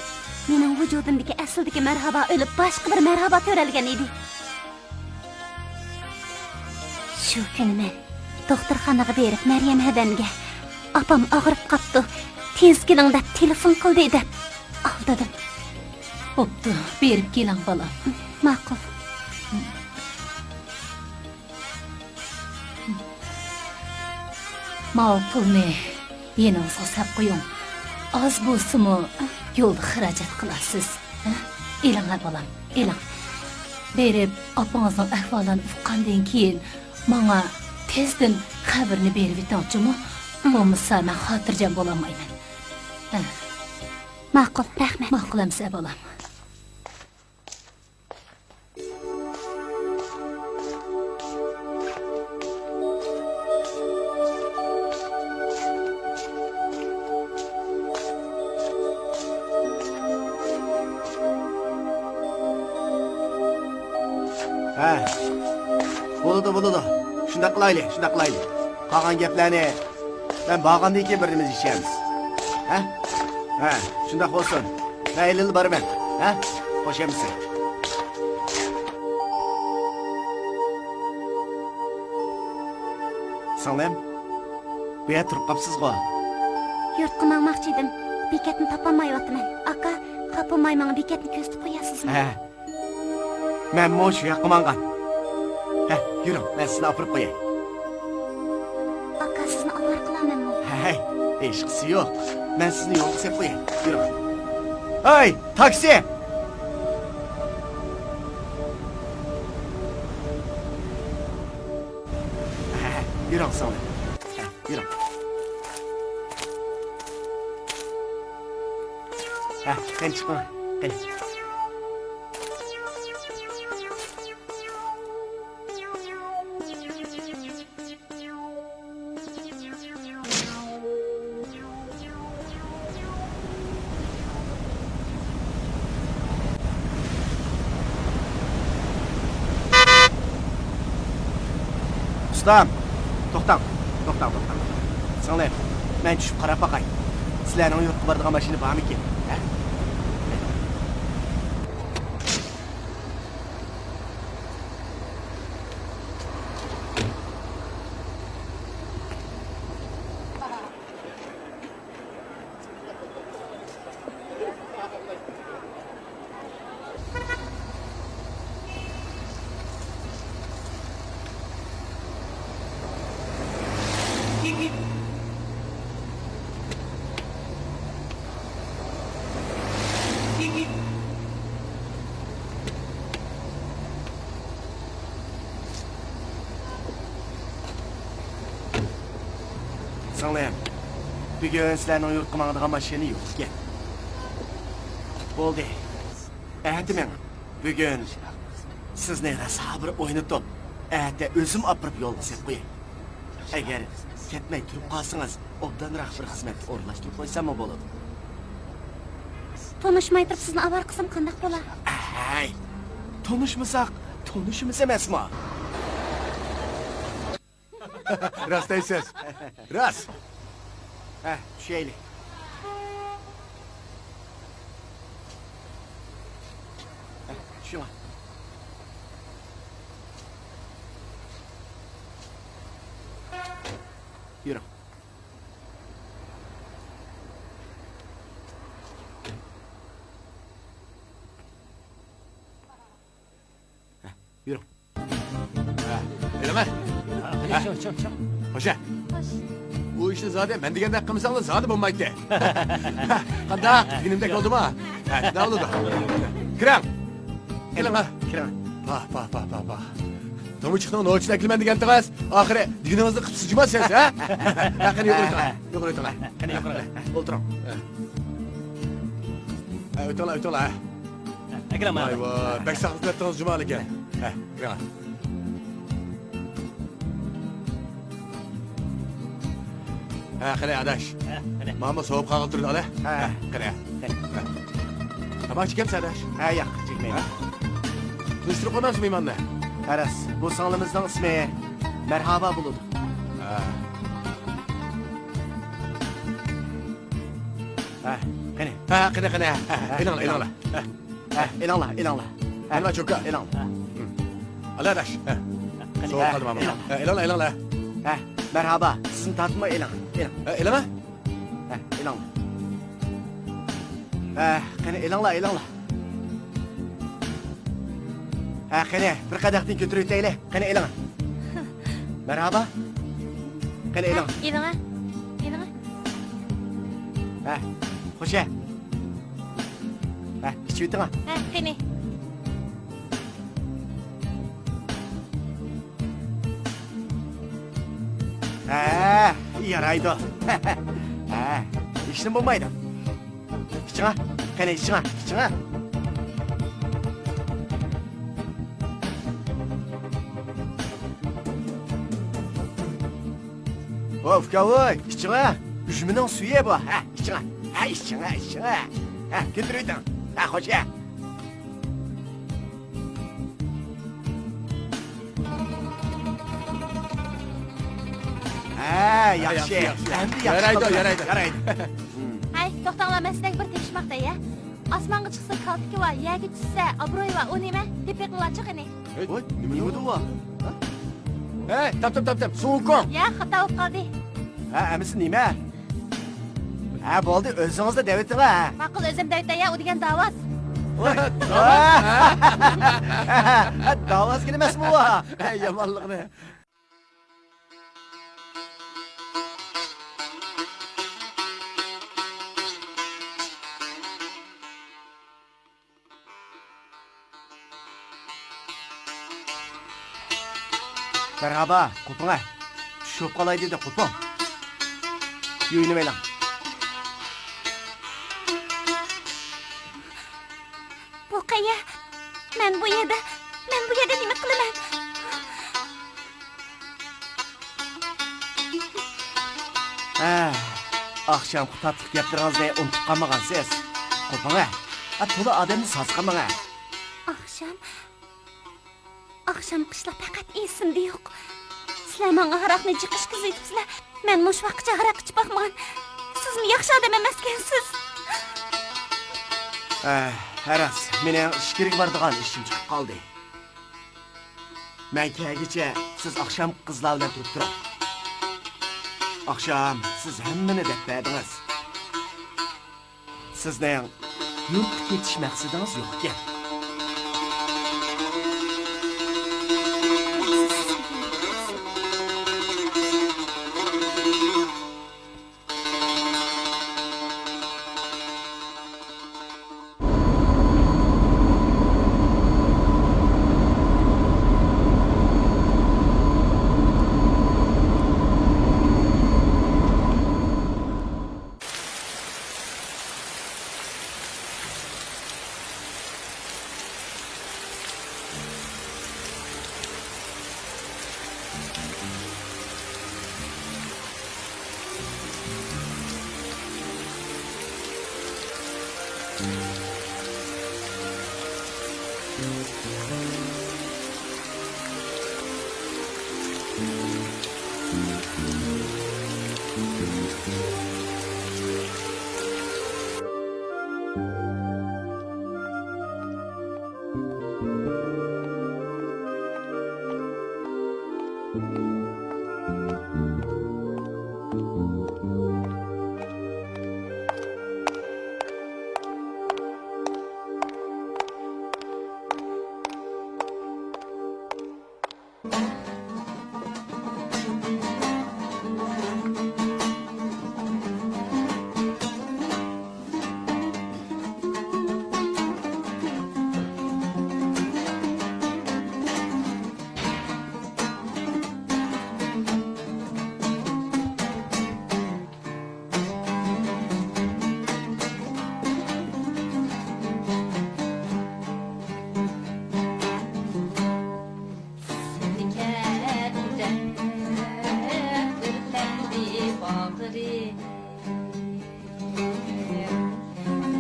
مېنىڭ ۋۇجۇدۇمدىكى ئەسلىدىكى مەرھابا ئۆلۈپ، باشقا بىر مەرھابا تۆرەلگەن ئىدى. شۇ كۈنى مەن دوختۇرخانىغا بېرىپ، مەريەم ھەدەمگە «ئاپام ئاغرىپ قاپتۇ، تېز كېلىڭ» دەپ تېلېفون قىلدى دەپ ئالدىدىم. بوپتۇ، بېرىپ كېلىڭ، بالام. ماقۇل. ماۋۇ پۇلنى يېنىڭىزغا ساپ قويۇڭ. ئاز بولسىمۇ، يولدا خىراجەت قىلارسىز. ھە؟ ئېلىڭ، ھە، بالام، ئېلىڭ. بېرىپ، ئاپىڭىزنىڭ ئەھۋالىنى ئۇققاندىن كېيىن، ماڭا تېزدىن خەۋىرىنى بېرىۋېتىڭ جۇمۇ. بولمىسا، مەن خاتىرجەم بولالمايمەن. ھە. ماقۇل، رەھمەت. ماقۇل ئەمىسە، بالام. ھە، بولىدۇ، بولىدۇ. شۇنداق قىلايلى، شۇنداق قىلايلى. قالغان گەپلەرنى مەن بارغاندىن كېيىن بىرىمىز يېشەرمىز. ھە؟ ھە، شۇنداق بولسۇن. مەن ھېلىلا بارىمەن. ھە؟ خوش ئەمىسە. سىڭلىم، بۇ يەردە تۇرۇپ قاپسىزغۇ؟ يۇرتقا ماڭماقچى ئىدىم. بېكەتنى تاپالمايۋاتىمەن. ئاكا، خاپا بولماي ماڭا بېكەتنى كۆرسىتىپ قويارسىزمۇ؟ ھە. مەنمۇ شۇ ياققا ماڭغان. ھە، يۈرۈڭ، مەن سىزنى ئاپىرىپ قوياي. ئاكا، سىزنى ئاۋارە قىلارمەنمۇ؟ ھەي، ھېچقىسى يوق. مەن سىزنى يولغا سېلىپ قوياي. يۈرۈڭ. ھەي، تاكسى! ھە، يۈرۈڭ، سىڭلىم. ھە، يۈرۈڭ. ھە، قېنى چىقىڭ، قېنى. ئۇستام، توختاڭ، توختاڭ، توختاڭ. سىڭلىم، مەن چۈشۈپ قاراپ باقاي. سىلەرنىڭ يۇرتقا بارىدىغان ماشىنا بارمىكىن؟ ھە؟ سىڭلىم، بۈگۈن سىلەرنىڭ يۇرتقا ماڭىدىغان ماشىنا يوق ئىكەن. بولدى، ئەتە مېڭىڭ. بۈگۈن سىزنى راسا بىر ئوينىتىپ، ئەتە ئۆزۈم ئاپىرىپ يولغا سېلىپ قوياي. ئەگەر كەتمەي تۇرۇپ قالسىڭىز، ئوبدانراق بىر خىزمەتكە ئورۇنلاشتۇرۇپ قويساممۇ بولىدۇ. تونۇشماي تۇرۇپ سىزنى ئاۋارە قىلسام قانداق بولا؟ ھەي، تونۇشمىساق، تونۇشىمىز ئەمەسمۇ؟ راست دەيسىز. راست. ھە، چۈشەيلى. ھە، چۈشۈڭ. يۈرۈڭ. يۈرۈڭ. ھە، بېرىڭە. ھە. شۇ، شۇ، شۇ. خوشە. خوش. بۇ ئىشنى زادى مەن دېگەندەك قىلمىساڭلار زادى بولمايتتى. قانداق؟ دېگىنىمدەك بولدىمۇ؟ ھە، شۇنداق بولىدۇ. كىرىڭ. كېلىڭ، ھە. كىرىڭ. پاھ، پاھ، پاھ، پاھ، پاھ. تومۇچۇقنىڭ نوچىسىنى ئەكېلىمەن دېگەنتىڭىز. ئاخىرى دېگىنىڭىزنى قىپسىز جۇما سىز، ھە؟ ھە، قېنى يۇقىرى ئۆتۈڭ. يۇقىرى ئۆتۈڭ. قېنى يۇقىرى. ئولتۇرۇڭ. ھە. ھە، ئۆتۈڭلار، ئۆتۈڭلار، ھە. ئەكرەم ئاغا. ۋاي ۋاي، بەك ساقلىق قىلىۋەتتىڭىز جۇما ئەكە. ھە، كىرىڭ. ھە، قېنى ئاداش. ھە، قېنى. مانا سوۋۇپ قالغىلى تۇرىدۇ، ئالە. ھە. ھە، قېنى. قېنى. ھە. تاماق چېكەمسەن ئاداش؟ ھە، ياق، چەكمەيمەن. ھە. تونۇشتۇرۇپ قويمامسىز مېھماننى؟ ھە راست، بۇ سىڭلىمىزنىڭ ئىسمى مەرھابا بولىدۇ. ھە. ھە، قېنى. ھە، قېنى، قېنى. ھە، ھە، ھە، ئېلىڭلار، ئېلىڭلار. ھە. ھە، ئېلىڭلار، ئېلىڭلار. ھە، ئېلىڭلار، چوكا. ئېلىڭلار. ھە. ئالا ئاداش. ھە. قېنى، سوۋۇپ ھە، قالدى ماما. ئېلىڭلار. ھە، ئېلىڭلار، ئېلىڭلار. ھە، مەرھابا. سىزنى تارتما، ئېلىڭ، ئېلىڭ. ھە، ئېلىڭلار. ھە، ئېلىڭلار. ھە، قېنى، ئېلىڭلار، ئېلىڭلار. ھە، قېنى، بىر قەدەھتىن كۆتۈرۈۋېتەيلى. قېنى، ئېلىڭ. مەرھابا. قېنى، ئېلىڭ. ئېلىڭە، ئېلىڭە. ھە، خوشە. ھە، ئىچىۋېتىڭا. ھە، قېنى. ھە، يارايدۇ. ھە، ھېچنېمە بولمايدۇ. ئىچىڭە، قېنى ئىچىڭە، ئىچىڭە. ۋو، ئۇكا، ۋوي، ئىچىڭە. ئۈجمىنىڭ سۈيى بۇ. ھە، ئىچىڭە. ھە، ئىچىڭە، ئىچىڭە. ھە، كۆتۈرۈۋېتىڭ. ھە، خوشە. ھە، ياخشى. ياخشى، ياخشى. ئەمدى ياخشى. يارايدۇ، يارايدۇ. يارايدۇ. ھەي، توختاڭلار، مەن سىلەرگە بىر تېپىشماق دەي، ھە؟ ئاسمانغا چىقسا كالتىكى بار، يەرگە چۈشسە ئابرۇيى بار، ئۇ نېمە؟ دېپىقىڭلارچۇ قېنى؟ ۋوي، نېمىدۇ ئۇ؟ ھەي، تاپ، تاپ، تاپ، تاپ، سۇڭكۇڭ. يا، خاتا بولۇپ قالدى. ھە، ئەمىسە نېمە؟ ھە، بولدى، ئۆزىڭىزلا دەۋېتىڭ، ھە. ماقۇل، ئۆزۈم دەۋېتەي يا، ئۇ دېگەن داۋاس. ۋوي، داۋاس؟ ھە، داۋاس كېلمەسمۇ ئۇ؟ ھە، يامانلىقنى. مەرھابا، قوپۇڭە. چۈش بولۇپ قالاي دېدى، قوپۇڭ. يۇيۇنۇۋېلىڭ. بۇ قەيە؟ مەن بۇ يەردە، مەن بۇ يەردە نېمە قىلىمەن؟ ھە، ئاخشامقى تاتلىق گەپلىرىڭىزنى ئۇنتۇپ قالمىغانسىز. قوپۇڭە. ھە، تولا ئادەمنى ساز قىلماڭە. ئاخشام، ئاخشامقى ئىشلار پەقەت ئېسىمدە يوق. سىلەر ماڭا ھاراقنى جىق ئىچكۈزۈۋېتىپسىلەر. مەن مۇشۇ ۋاقىتقىچە ھاراق ئىچىپ باقمىغان. سىزمۇ ياخشى ئادەم ئەمەسكەنسىز. ھە، ھە راست، مېنىڭ ئىچكىرىگە بارىدىغان ئىشىم چىقىپ قالدى. مەن كەلگۈچە سىز ئاخشام قىزلار بىلەن تۇرۇپ تۇرۇڭ. ئاخشام سىز ھەممىنى دەپ بەردىڭىز. سىزنىڭ يۇرتقا كېتىش مەقسىتىڭىز يوق ئىكەن. باغرى.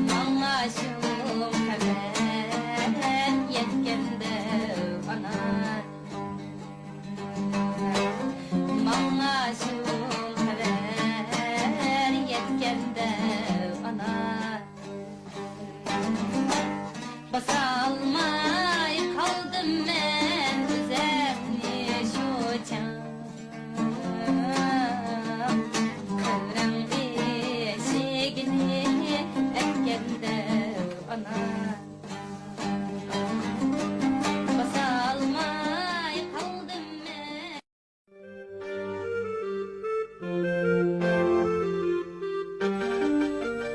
ماڭا شۇ خەۋەر يەتكەندە ئانا، ماڭا شۇ خەۋەر يەتكەندە ئانا، باسالماي قالدىم مەن ئۆزەمنى شۇ چاغ. قەبرەڭ ئىشىكىنى ئەتكەندە ئانا، باسالماي قالدىم مەن.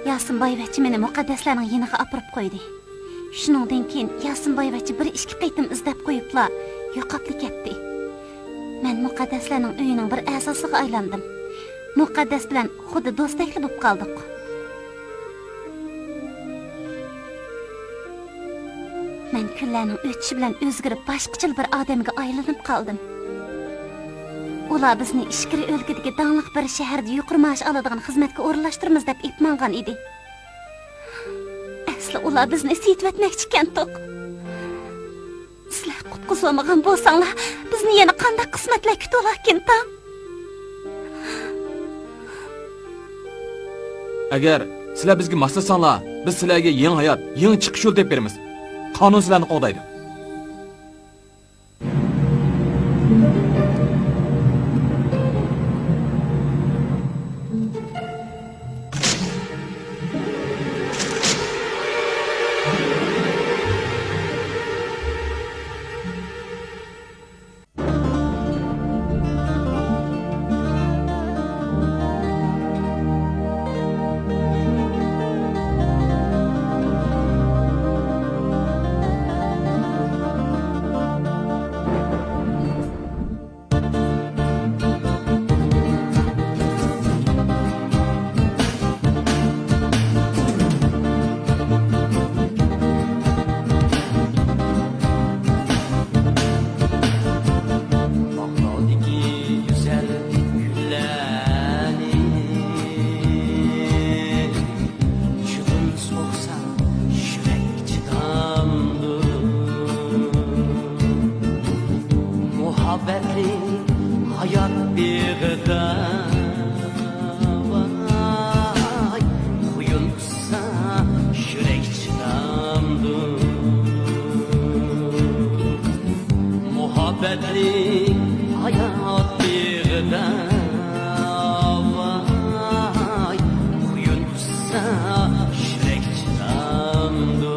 ياسىن بايۋەچچە مېنى مۇقەددەسلەرنىڭ يېنىغا ئاپىرىپ قويدى. شۇنىڭدىن كېيىن ياسىن بايۋەچچە بىر ئىككى قېتىم ئىزدەپ قويۇپلا يوقاپلا كەتتى. مەن مۇقەددەسلەرنىڭ ئۆيىنىڭ بىر ئەزاسىغا ئايلاندىم. مۇقەددەس بىلەن خۇددى دوستەكلا بولۇپ قالدۇق. مەن كۈنلەرنىڭ ئۆتۈشى بىلەن ئۆزگىرىپ، باشقىچىلا بىر ئادەمگە ئايلىنىپ قالدىم. ئۇلار بىزنى ئىچكىرى ئۆلكىدىكى داڭلىق بىر شەھەردە يۇقىرى مائاش ئالىدىغان خىزمەتكە ئورۇنلاشتۇرىمىز دەپ ئېلىپ ماڭغان ئىدى. ئەسلى ئۇلار بىزنى سېتىۋەتمەكچىكەنتۇق. سىلەر قۇتقۇزۇۋالمىغان بولساڭلار، بىزنى يەنە قانداق قىسمەتلەر كۈتۈۋالاركىنتام؟ ئەگەر سىلەر بىزگە ماسلىساڭلار، بىز سىلەرگە يېڭى ھايات، يېڭى چىقىش يولى تېپىپ بېرىمىز. قانۇن سىلەرنى قوغدايدۇ. باغلاردىكى گۈزەل گۈللەرنى، چىۋىن سوقسا يۈرەك چىدامدۇ؟ مۇھەببەتلىك ھايات بېغىدا، ۋاي، قۇيۇن ئۇچسا يۈرەك چىدامدۇ؟ مۇھەببەتلىك ھايات بېغىدا، ۋاي، قۇيۇن ئۇچسا يۈرەك چىدامدۇ؟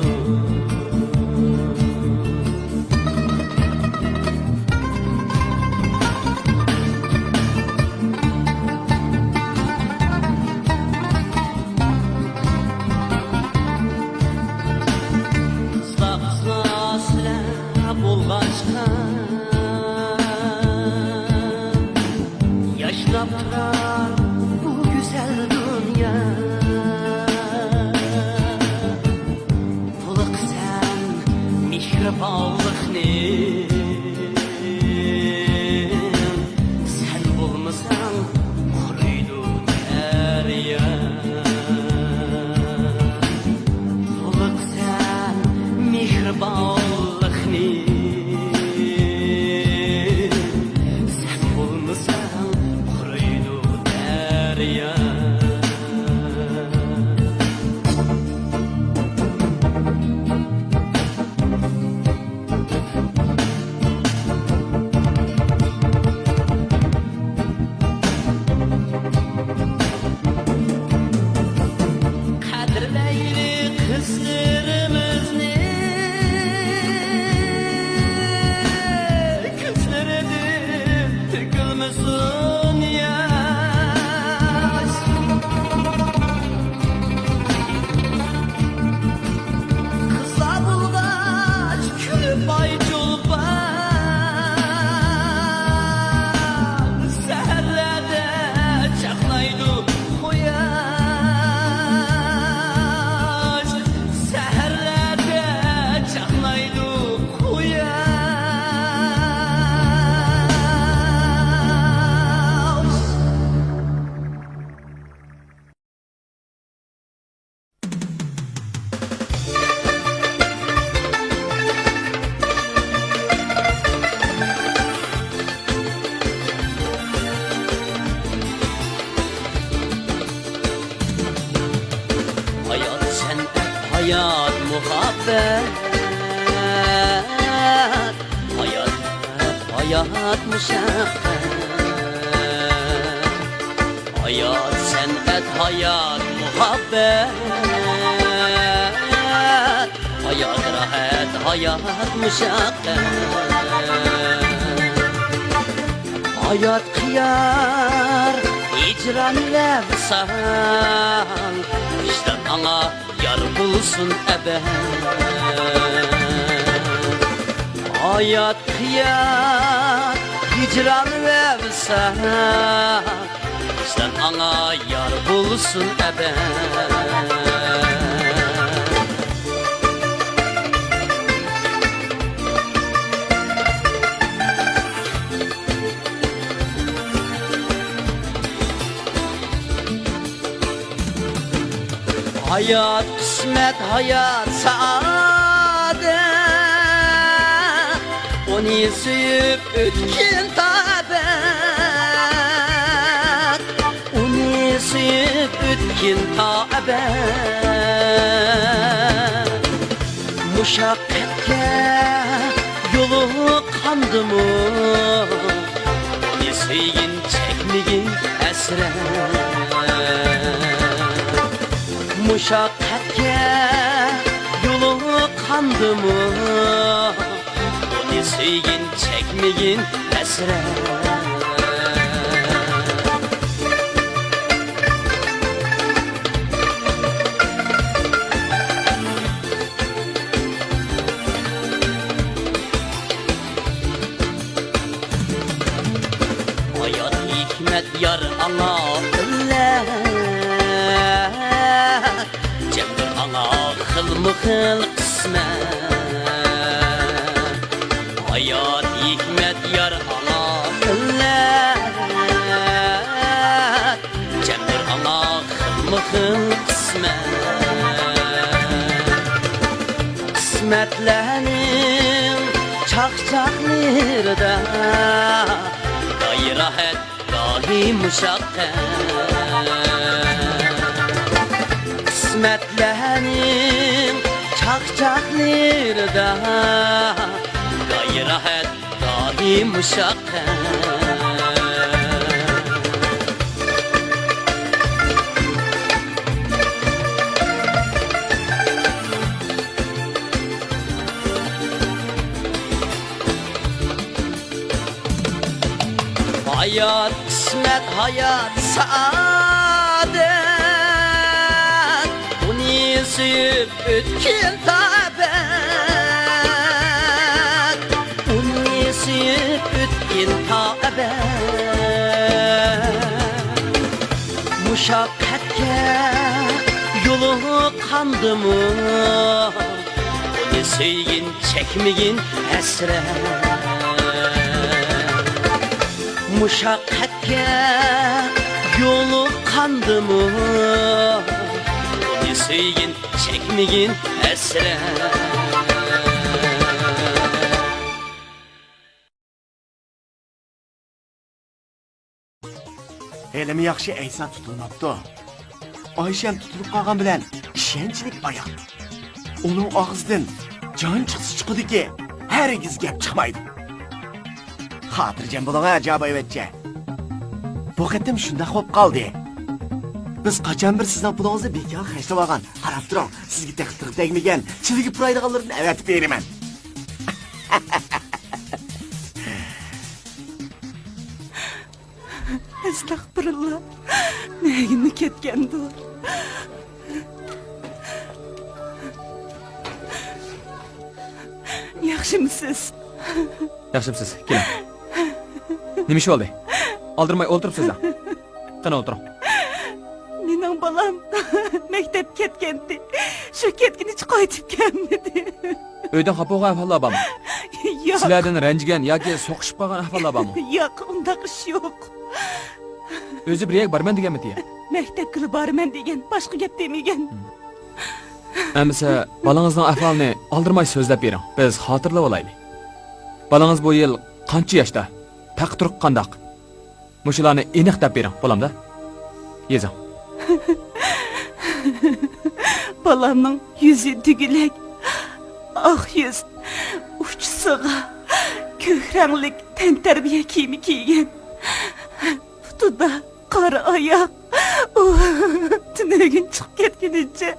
قىزلار، قىزلار سىلەر بولغاچقا، ياشناپ تۇرار بۇ گۈزەل دۇنيا. تولۇق سەن مېھرىبانلىقنى، سەن بولمىساڭ قۇرۇيدۇ دەريا. تولۇق سەن مېھرىبانلىقنى، سەن بولمىساڭ قۇرۇيدۇ دەريا. قەدىرلەيلى قىزلىرىمىزنى، كۆزلىرىدىن تۆكۈلمىسۇن ياش. ھايات، ھايات مۇشەققەت. ھايات سەنئەت، ھايات مۇھەببەت. ھايات راھەت، ھايات مۇشەققەت. ھايات قىيار ھىجران ۋە ۋىسال، ۋىجدان ئاڭا يار بولسۇن ئەبەد. ھايات قىيار ھىجران ۋە ۋىسال، ۋىجدان ئاڭا يار بولسۇن ئەبەد. ھايات قىسمەت، ھايات سائادەت، ئۇنى سۆيۈپ ئۆتكىن تا ئەبەد. ئۇنى سۆيۈپ ئۆتكىن تا ئەبەد. مۇشەققەتكە يولۇققاندىمۇ، ئۇنى سۆيگىن، چەكمىگىن ھەسرەت. مۇشەققەتكە يولۇققاندىمۇ، ئۇنى سۆيگىن، چەكمىگىن ھەسرەت. ھايات ھېكمەت يار ئاڭا ئىللەت، جەمدۇر ئاڭا خىلمۇ خىل قىسمەت. ھايات ھېكمەت يار ئاڭا ئىللەت، جەمدۇر ئاڭا خىلمۇ خىل قىسمەت. قىسمەتلەرنىڭ چاقچاقلىرىدا گاھى راھەت، گاھى مۇشەققەت. قىسمەتلەرنىڭ چاقچاقلىرىدا گاھى راھەت، گاھى مۇشەققەت. ھايات قىسمەت، ھايات سائادەت، ئۇنى سۆيۈپ ئۆتكىن تا ئەبەد، ئۇنى سۆيۈپ ئۆتكىن تا ئەبەد. مۇشەققەتكە يولۇققاندىمۇ، ئۇنى سۆيگىن، چەكمىگىن ھەسرەت. مۇشەققەتكە يولۇققاندىمۇ، ئۇنى سۆيگىن، چەكمىگىن ھەسرەت. ھېلىمۇ ياخشى ئەيسا تۇتۇلماپتۇ. ئايشەم تۇتۇلۇپ قالغان بىلەن ئىشەنچلىك بايان. ئۇنىڭ ئاغزىدىن جان چىقسا چىقىدۇكى، ھەرگىز گەپ چىقمايدۇ. خاتىرجەم بولۇڭ ھە، جابايۋەتچە. بۇ قېتىم شۇنداق بولۇپ قالدى. بىز قاچان بىر سىزنىڭ پۇلىڭىزنى بىكار خەجلەۋالغان. قاراپ تۇرۇڭ، سىزگە تېخى تېغى تەگمىگەن، چىلىگە پۇرايدىغانلىرىدىن ئەۋەتىپ بېرىمەن. ئەستەغپۇرۇللا. نەگىمۇ كەتكەندۇ؟ ياخشىمۇسىز؟ ياخشىمسىز؟ كېلىڭ. نېمە ئىش بولدى؟ ئالدىرىماي ئولتۇرۇپ سۆزلەڭ. قېنى، ئولتۇرۇڭ. مېنىڭ بالام مەكتەپكە كەتكەنتى. شۇ كەتكىنىچە قايتىپ كەلمىدى. ئۆيدىن خاپا بولغان ئەھۋاللار بارمۇ؟ ياق. سىلەردىن رەنجىگەن ياكى سوقۇشۇپ قالغان ئەھۋاللار بارمۇ؟ ياق، ئۇنداق ئىش يوق. ئۆزى بىر يەرگە بارىمەن دېگەنمىتى؟ مەكتەپكىلا بارىمەن دېگەن، باشقا گەپ دېمىگەن. ئەمىسە بالىڭىزنىڭ ئەھۋالىنى ئالدىرىماي سۆزلەپ بېرىڭ، بىز خاتىرىلەۋالايلى. بالىڭىز بۇ يىل قانچە ياشتا؟ پەقى تۇرقى قانداق؟ مۇشۇلارنى ئېنىق دەپ بېرىڭ، بولامدا؟ يېزىڭ. بالامنىڭ يۈزى دۈگىلەك، ئاق يۈز، ئۇچىسىغا كۆك رەڭلىك تەنتەربىيە كىيىمى كىيگەن، پۇتىدا قارا ئاياغ، ئۇ تۈنۈگۈن چىقىپ كەتكىنىچە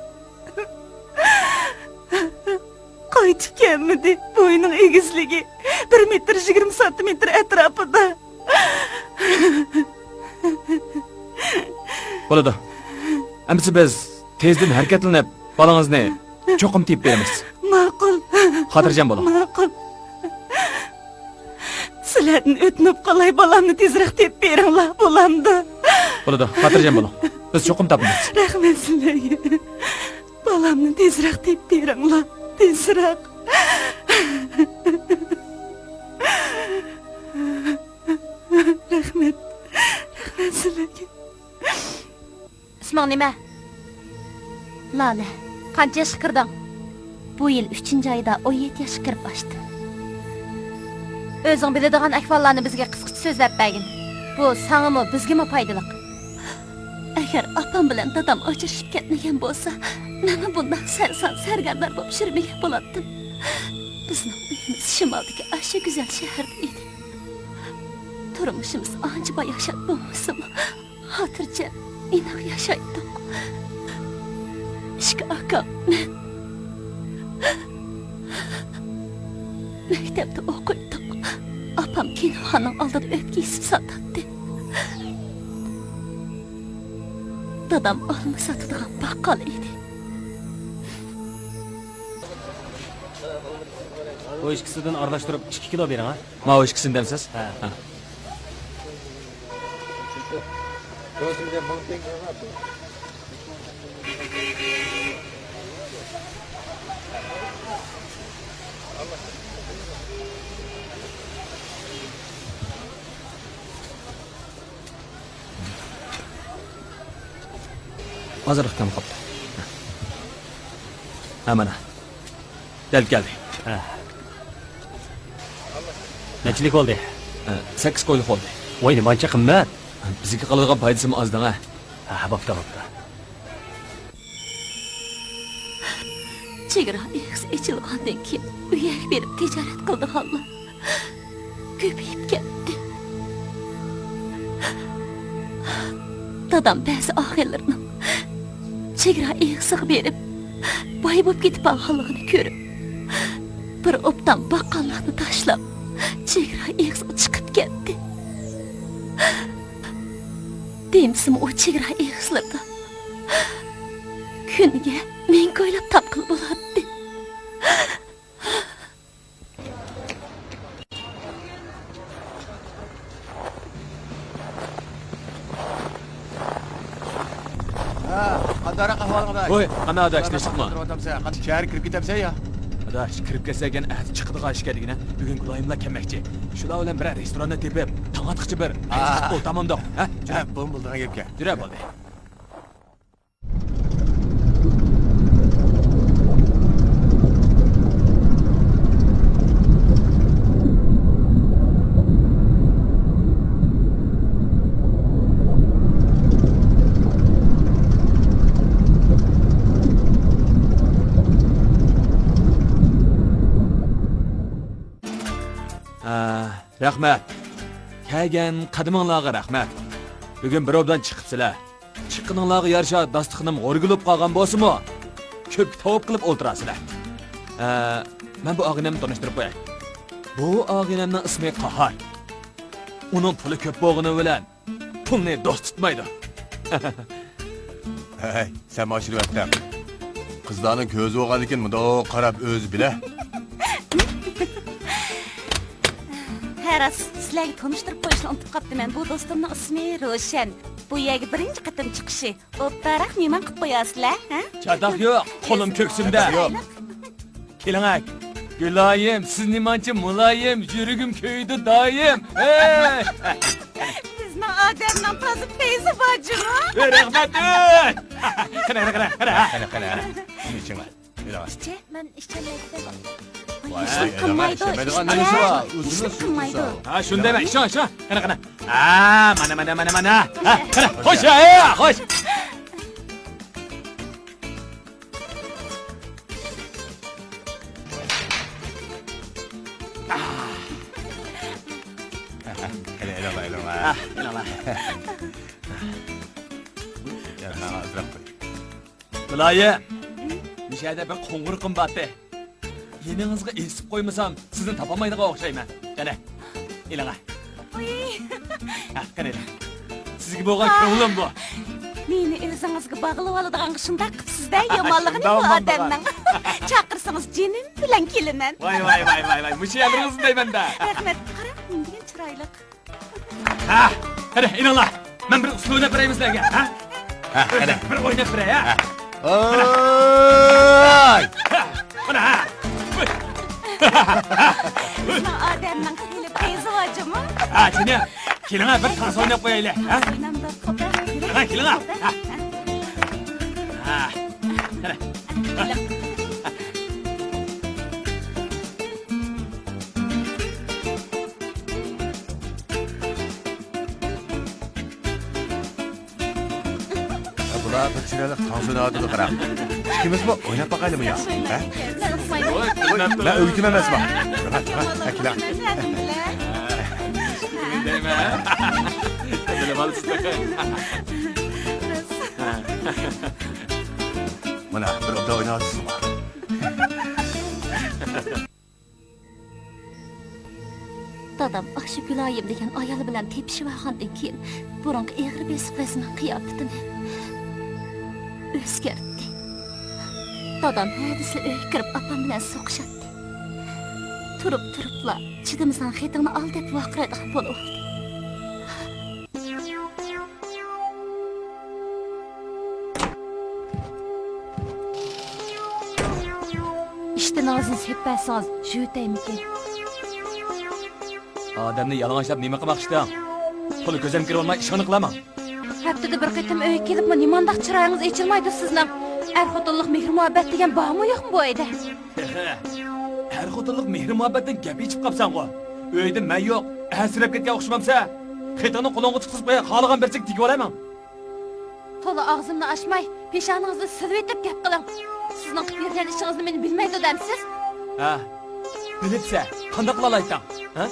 قايتىپ كەلمىدى. بويىنىڭ ئېگىزلىكى بىر مېتىر يىگىرمە سانتىمېتىر ئەتراپىدا. بولىدۇ. ئەمىسە بىز تېزدىن ھەرىكەتلىنىپ، بالىڭىزنى چوقۇم تېپىپ بېرىمىز. ماقۇل. خاتىرجەم بولۇڭ. ماقۇل. سىلەردىن ئۆتۈنۈپ قالاي، بالامنى تېزرەك تېپىپ بېرىڭلار، بولامدۇ؟ بولىدۇ، خاتىرجەم بولۇڭ. بىز چوقۇم تاپىمىز. رەھمەت سىلەرگە. بالامنى تېزرەك تېپىپ بېرىڭلار، تېزرەك. رەھمەت. رەھمەت سىلەرگە. ئىسمىڭ نېمە؟ لالە. قانچە ياشقا كىردىڭ؟ بۇ يىل ئۈچىنچى ئايدا ئون يەتتە ياشقا كىرىپ ئاشتىم. ئۆزۈڭ بىلىدىغان ئەھۋاللارنى بىزگە قىسقىچە سۆزلەپ بەرگىن. بۇ ساڭىمۇ، بىزگىمۇ پايدىلىق. ئەگەر ئاپام بىلەن دادام ئاجرىشىپ كەتمىگەن بولسا، مەنمۇ بۇنداق سەرسان سەرگەردان بولۇپ يۈرمىگەن بولاتتىم. بىزنىڭ ئۆيىمىز شىمالدىكى ئاشۇ گۈزەل شەھەردە ئىدى. تۇرمۇشىمىز ئانچە باي ياشاپ بولمىسىمۇ، خاتىرجەم، ئىناق ياشايتتۇق. ئىككى ئاكام، مەن مەكتەپتە ئوقۇيتتۇق. ئاپام كىنوخانىنىڭ ئالدىدا ئۆپكە كېسىپ ساتاتتى. دادام ئالما ساتىدىغان باققال ئىدى. بۇ ئىككىسىدىن ئارىلاشتۇرۇپ ئىككى كىلو بېرىڭ، ھە؟ ماۋۇ ئىككىسىنى دەمسىز؟ ھە. ھە. ئازراق كەم قاپتۇ. ھە، مانا. دەل كەلدى. ھە. نەچچىلىك بولدى؟ ھە، سەككىز كويلۇق بولدى. ۋاي، نېمانچە قىممەت؟ بىزگە قىلىدىغان پايدىسىمۇ ئاز دەڭە. ھە، بوپتۇ، بوپتۇ. چېگرا ئېغىزى ئېچىلغاندىن كېيىن، ئۇ يەرگە بېرىپ تىجارەت قىلىدىغانلار كۆپىيىپ كەتتى. دادام بەزى ئاغىنىلىرىنىڭ چېگرا ئېغىزىغا بېرىپ، باي بولۇپ كېتىپ قالغانلىقىنى كۆرۈپ، بىر ئوبدان باققانلىقنى تاشلاپ، چېگرا ئېغىزىغا چىقىپ كەتتى. دېمىسىمۇ، ئۇ چېگرا ئېغىزلىرىدا كۈنىگە مىڭ كويلاپ تاپقىلى بولاتتى. ھە، قانداقراق ئەھۋالىڭ، ئاداش؟ ۋوي، قانا ئاداش، تىنچلىقمۇ؟ ئولتۇرۇۋاتامسەن؟ قانداق، شەھەرگە كىرىپ كېتەمسەن يا؟ ئاداش، كىرىپ كەتسەك يەنە ئەتە چىقىدىغان ئىش ئىكەن دېگىنە، بۈگۈن گۇلايىملار كەلمەكچى. شۇلار بىلەن بىرەر رېستوراننى تېپىپ، تاڭ ئاتقىچە بىر ئولتۇرامدۇق، ھە؟ ھە، بولدى، بولىدىغان گەپكەن. جۈرە، بولدى. ھە، رەھمەت. كەلگەن قەدىمىڭلارغا رەھمەت. بۈگۈن بىر ئوبدان چىقىپسىلەر. چىققىنىڭلارغا يارىشا داستىخىنىم غورىگىل بولۇپ قالغان بولسىمۇ، كۆپكە تاۋاپ قىلىپ ئولتۇرارسىلەر. ئە، مەن بۇ ئاغىنەمنى تونۇشتۇرۇپ قوياي. بۇ ئاغىنەمنىڭ ئىسمى قاھار. ئۇنىڭ پۇلى كۆپ بولغىنى بىلەن پۇلنى دوست تۇتمايدۇ. ھەي، سەن ماڭا شۇنى ئەتتەڭ. قىزلارنىڭ كۆزى بولغاندىكىن مۇنداق قاراپ ئۆزى بىلە. ھە، راست، سىلەرگە تونۇشتۇرۇپ قويۇشنى ئۇنتۇپ قاپتىمەن. بۇ دوستۇمنىڭ ئىسمى روشەن. بۇ يەرگە بىرىنچى قېتىم چىقىشى. ئوبدانراق مېھمان قىلىپ قويارسىلەر، ھە؟ چاتاق يوق، قولۇم كۆكسۈمدە. چاتاق يوق. كېلىڭە. گۈلايىم، سىز نېمانچە مۇلايىم، يۈرىكىم كۆيىدۇ دائىم. ھەي! بىزنىڭ ئادەمنىڭ تازا پەيزى بار جۇمۇ. ھەي، رەھمەت، ھەي! قېنى، قېنى، قېنى، قېنى، ھە؟ قېنى، قېنى، ھە؟ شۇنى ئىچىڭلار. ئىلغاس. ئىچە، مەن ئىچەلمەيتتىم. ۋاي، ئىشنى قىلمايدۇ، ئىشنى. ھە، شۇنى دەيمەن، ئىشەن، ئىشەن. قېنى، قېنى. ھە، مانا، مانا، مانا، مانا. ھە، قېنى، خوش، ھە، خوش. يا، ماڭا ئازراق بېرىڭ. گۈلايىم، مۇشۇ يەردە بىر قوڭغۇرىقىم بارتى. يېنىڭىزغا ئېسىپ قويمىسام، سىزنى تاپالمايدىغان ئوخشايمەن. قېنى، ئېلىڭە. ۋۇي. ھە، قېنى، ئېلىڭ. سىزگە بولغان كۆڭلۈم بۇ. مېنى ئۆزىڭىزگە باغلىۋالىدىغانغا شۇنداق قىپسىز-دە، يامانلىقى نېمە بۇ ئادەمنىڭ؟ چاقىرسىڭىز جېنىم بىلەن كېلىمەن. ۋاي، ۋاي، ۋاي، ۋاي، ۋاي. مۇشۇ يەرلىرىڭىزنى دەيمەن-دە. رەھمەت، قاراڭ، نېمىدېگەن چىرايلىق. ھە، قېنى، ئېلىڭلار. مەن بىر ئۇسسۇل ئويناپ بېرەيمۇ سىلەرگە، ھە؟ ھە، قېنى. بىر ئويناپ بېرەي، ھە؟ ھە. ئوي! ھە، مانا، ھە. بىزنىڭ ئادەمنىڭ خېلى پەيزى بار جۇمۇ. ھە، جېنىم. كېلىڭە، بىر تانسا ئويناپ قويايلى، ھە؟ ئوينامدۇق، قوپە. ھە، كېلىڭە. ھە. ھە. قېنى. بۇلار بىر چىرايلىق تانسا ئويناۋاتىدۇ، قاراڭ. ئىككىمىزمۇ ئويناپ باقايلىمۇ يا؟ ھە؟ مەن ئۇقمايمەن. مەن ئۆگىتىمەن ئەمەسمۇ. ھە، كېلىڭ. دەيمەن. بىلىۋالىسىز. مانا، بىر ئوبدان ئويناۋاتىسىزغۇ. دادام ئاشۇ گۈلايىم دېگەن ئايال بىلەن تېپىشىۋالغاندىن كېيىن، بۇرۇنقى ئېغىر بېسىق ۋەزمىن قىياپىتىنى ئۆزگەرتتى. دادام ھە دېسىلا ئۆيگە كىرىپ، ئاپام بىلەن سوقۇشاتتى. تۇرۇپ-تۇرۇپلا، چىدىمىساڭ خېتىڭنى ئال دەپ ۋارقىرايدىغان بولۇۋالدى. ئىشتىنىڭىزنى سېلىپ بەرسىڭىز، يۇيۇۋېتەيمىكىن؟ ئادەمنى يالىڭاچلاپ نېمە قىلماقچىدىڭ؟ تولا كۆزۈم كىرىۋالماي ئىشىڭنى قىلامەن. ھەپتىدە بىر قېتىم ئۆيگە كېلىپمۇ نېمانداق چىرايىڭىز ئېچىلمايدۇ سىزنىڭ؟ ئەر-خوتۇنلۇق مېھىر-مۇھەببەت دېگەن بارمۇ يوقمۇ بۇ ئۆيدە؟ ھە، ئەر-خوتۇنلۇق مېھىر-مۇھەببەتتىن گەپ ئېچىپ قاپسەنغۇ؟ ئۆيدە مەن يوق، ئەنسىرەپ كەتكەن ئوخشىمامسەن؟ خېتىڭنى قولۇڭغا تۇتقۇزۇپ قوياي، خالىغان بىر چېكىتىگە بولامەن. تولا ئاغزىمنى ئاچماي، پېشانىڭىزنى سىلىۋېتىپ گەپ قىلىڭ. سىزنىڭ قىلىپ يۈرگەن ئىشىڭىزنى مەن بىلمەيدۇ دەمسىز؟ ھە، بىلىپسە، قانداق قىلالايتتىڭ؟ ھە؟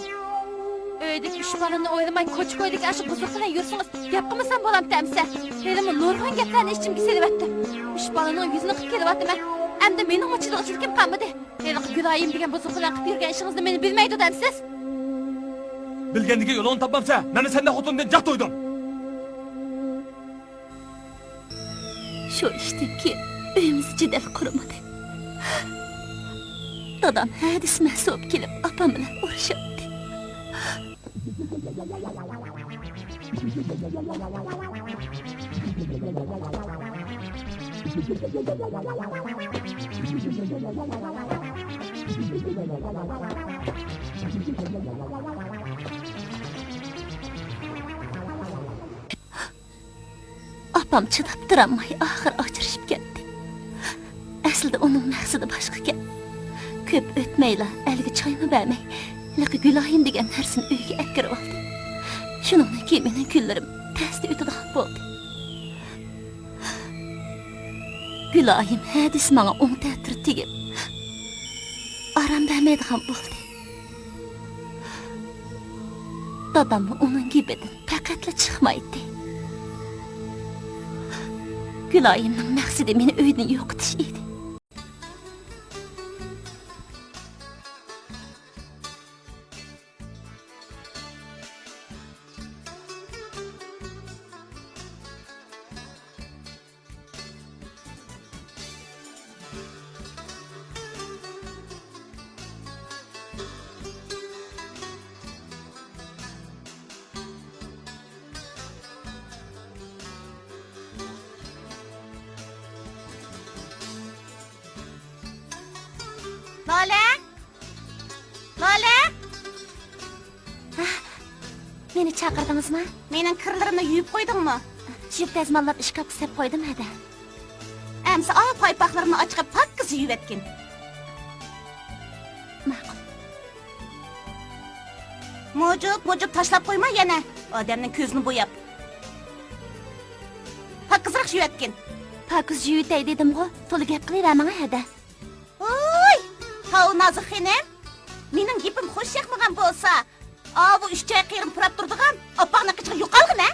ئۆيدىكى ئۈچ بالىنى ئويلىماي، كوچا-كويدىكى ئاشۇ بۇزۇق بىلەن يۈرسىڭىز، گەپ قىلمىسام بولامتى ئەمسە؟ ھېلىمۇ نۇرغۇن گەپلەرنى ئىچىمگە سېلىۋەتتىم. ئۈچ بالىنىڭ يۈزىنى قىپ كېلىۋاتىمەن. ئەمدى مېنىڭمۇ چىدىغۇچىلىكىم قالمىدى. ھېلىقى گۈلايىم دېگەن بۇزۇق بىلەن قىپ يۈرگەن ئىشىڭىزنى مەن بىلمەيدۇ دەمسىز؟ بىلگەندىكىن يولۇڭنى تاپمامسەن، مەنمۇ سەندەك خوتۇندىن جاق تويدۇم. شۇ ئىشتىن كېيىن ئۆيىمىزدە جېدەل قۇرۇمىدى. دادام ھە دېسە مەن سوۋۇپ كېلىپ، ئاپام بىلەن ئۇرۇشاتتى. ئاپام چىداپ تۇرالماي، ئاخىر ئاجرىشىپ كەتتى. ئەسلىدە ئۇنىڭ مەقسىتى باشقىكەن. كۆپ ئۆتمەيلا، ئەلگە چايمۇ بەرمەي، ھېلىقى گۈلايىم دېگەن نەرسىنى ئۆيگە ئەكىرىۋالدى. شۇنىڭدىن كېيىن مېنىڭ كۈنلىرىم تەستە ئۆتىدىغان بولدى. گۈلايىم ھە دېسە ماڭا ئوڭ تەتۈر تېگىپ، ئارام بەرمەيدىغان بولدى. داداممۇ ئۇنىڭ گېپىدىن پەقەتلا چىقمايتتى. گۈلايىمنىڭ مەقسىتى مېنى ئۆيدىن يوقىتىش ئىدى. لالە! لالە! ھە، مېنى چاقىردىڭىزمۇ؟ مېنىڭ كىرلىرىمنى يۇيۇپ قويدۇڭمۇ؟ يۇيۇپ دەزماللاپ ئىشكاپقا سېلىپ قويدۇم ھەدە. ئەمسە ئاۋۇ پايپاقلىرىمنى ئاچىقىپ پاكىز يۇيۇۋەتكىن. ماقۇل. موجۇپ، موجۇپ تاشلاپ قويما يەنە. ئادەمنىڭ كۆزىنى بوياپ. پاكىزراق يۇيۇۋەتكىن. پاكىز يۇيۇۋېتەي دېدىمغۇ، تولا گەپ قىلىۋەرمەڭ ھەدە. ۋوي! ھاۋ، نازۇك خېنىم، مېنىڭ گېپىم خوش ياقمىغان بولسا، ئاۋۇ ئۈچ ئاي قېرىم پۇراپ تۇرىدىغان ئاپاڭنىڭ قېچىغا يوقالغىنە.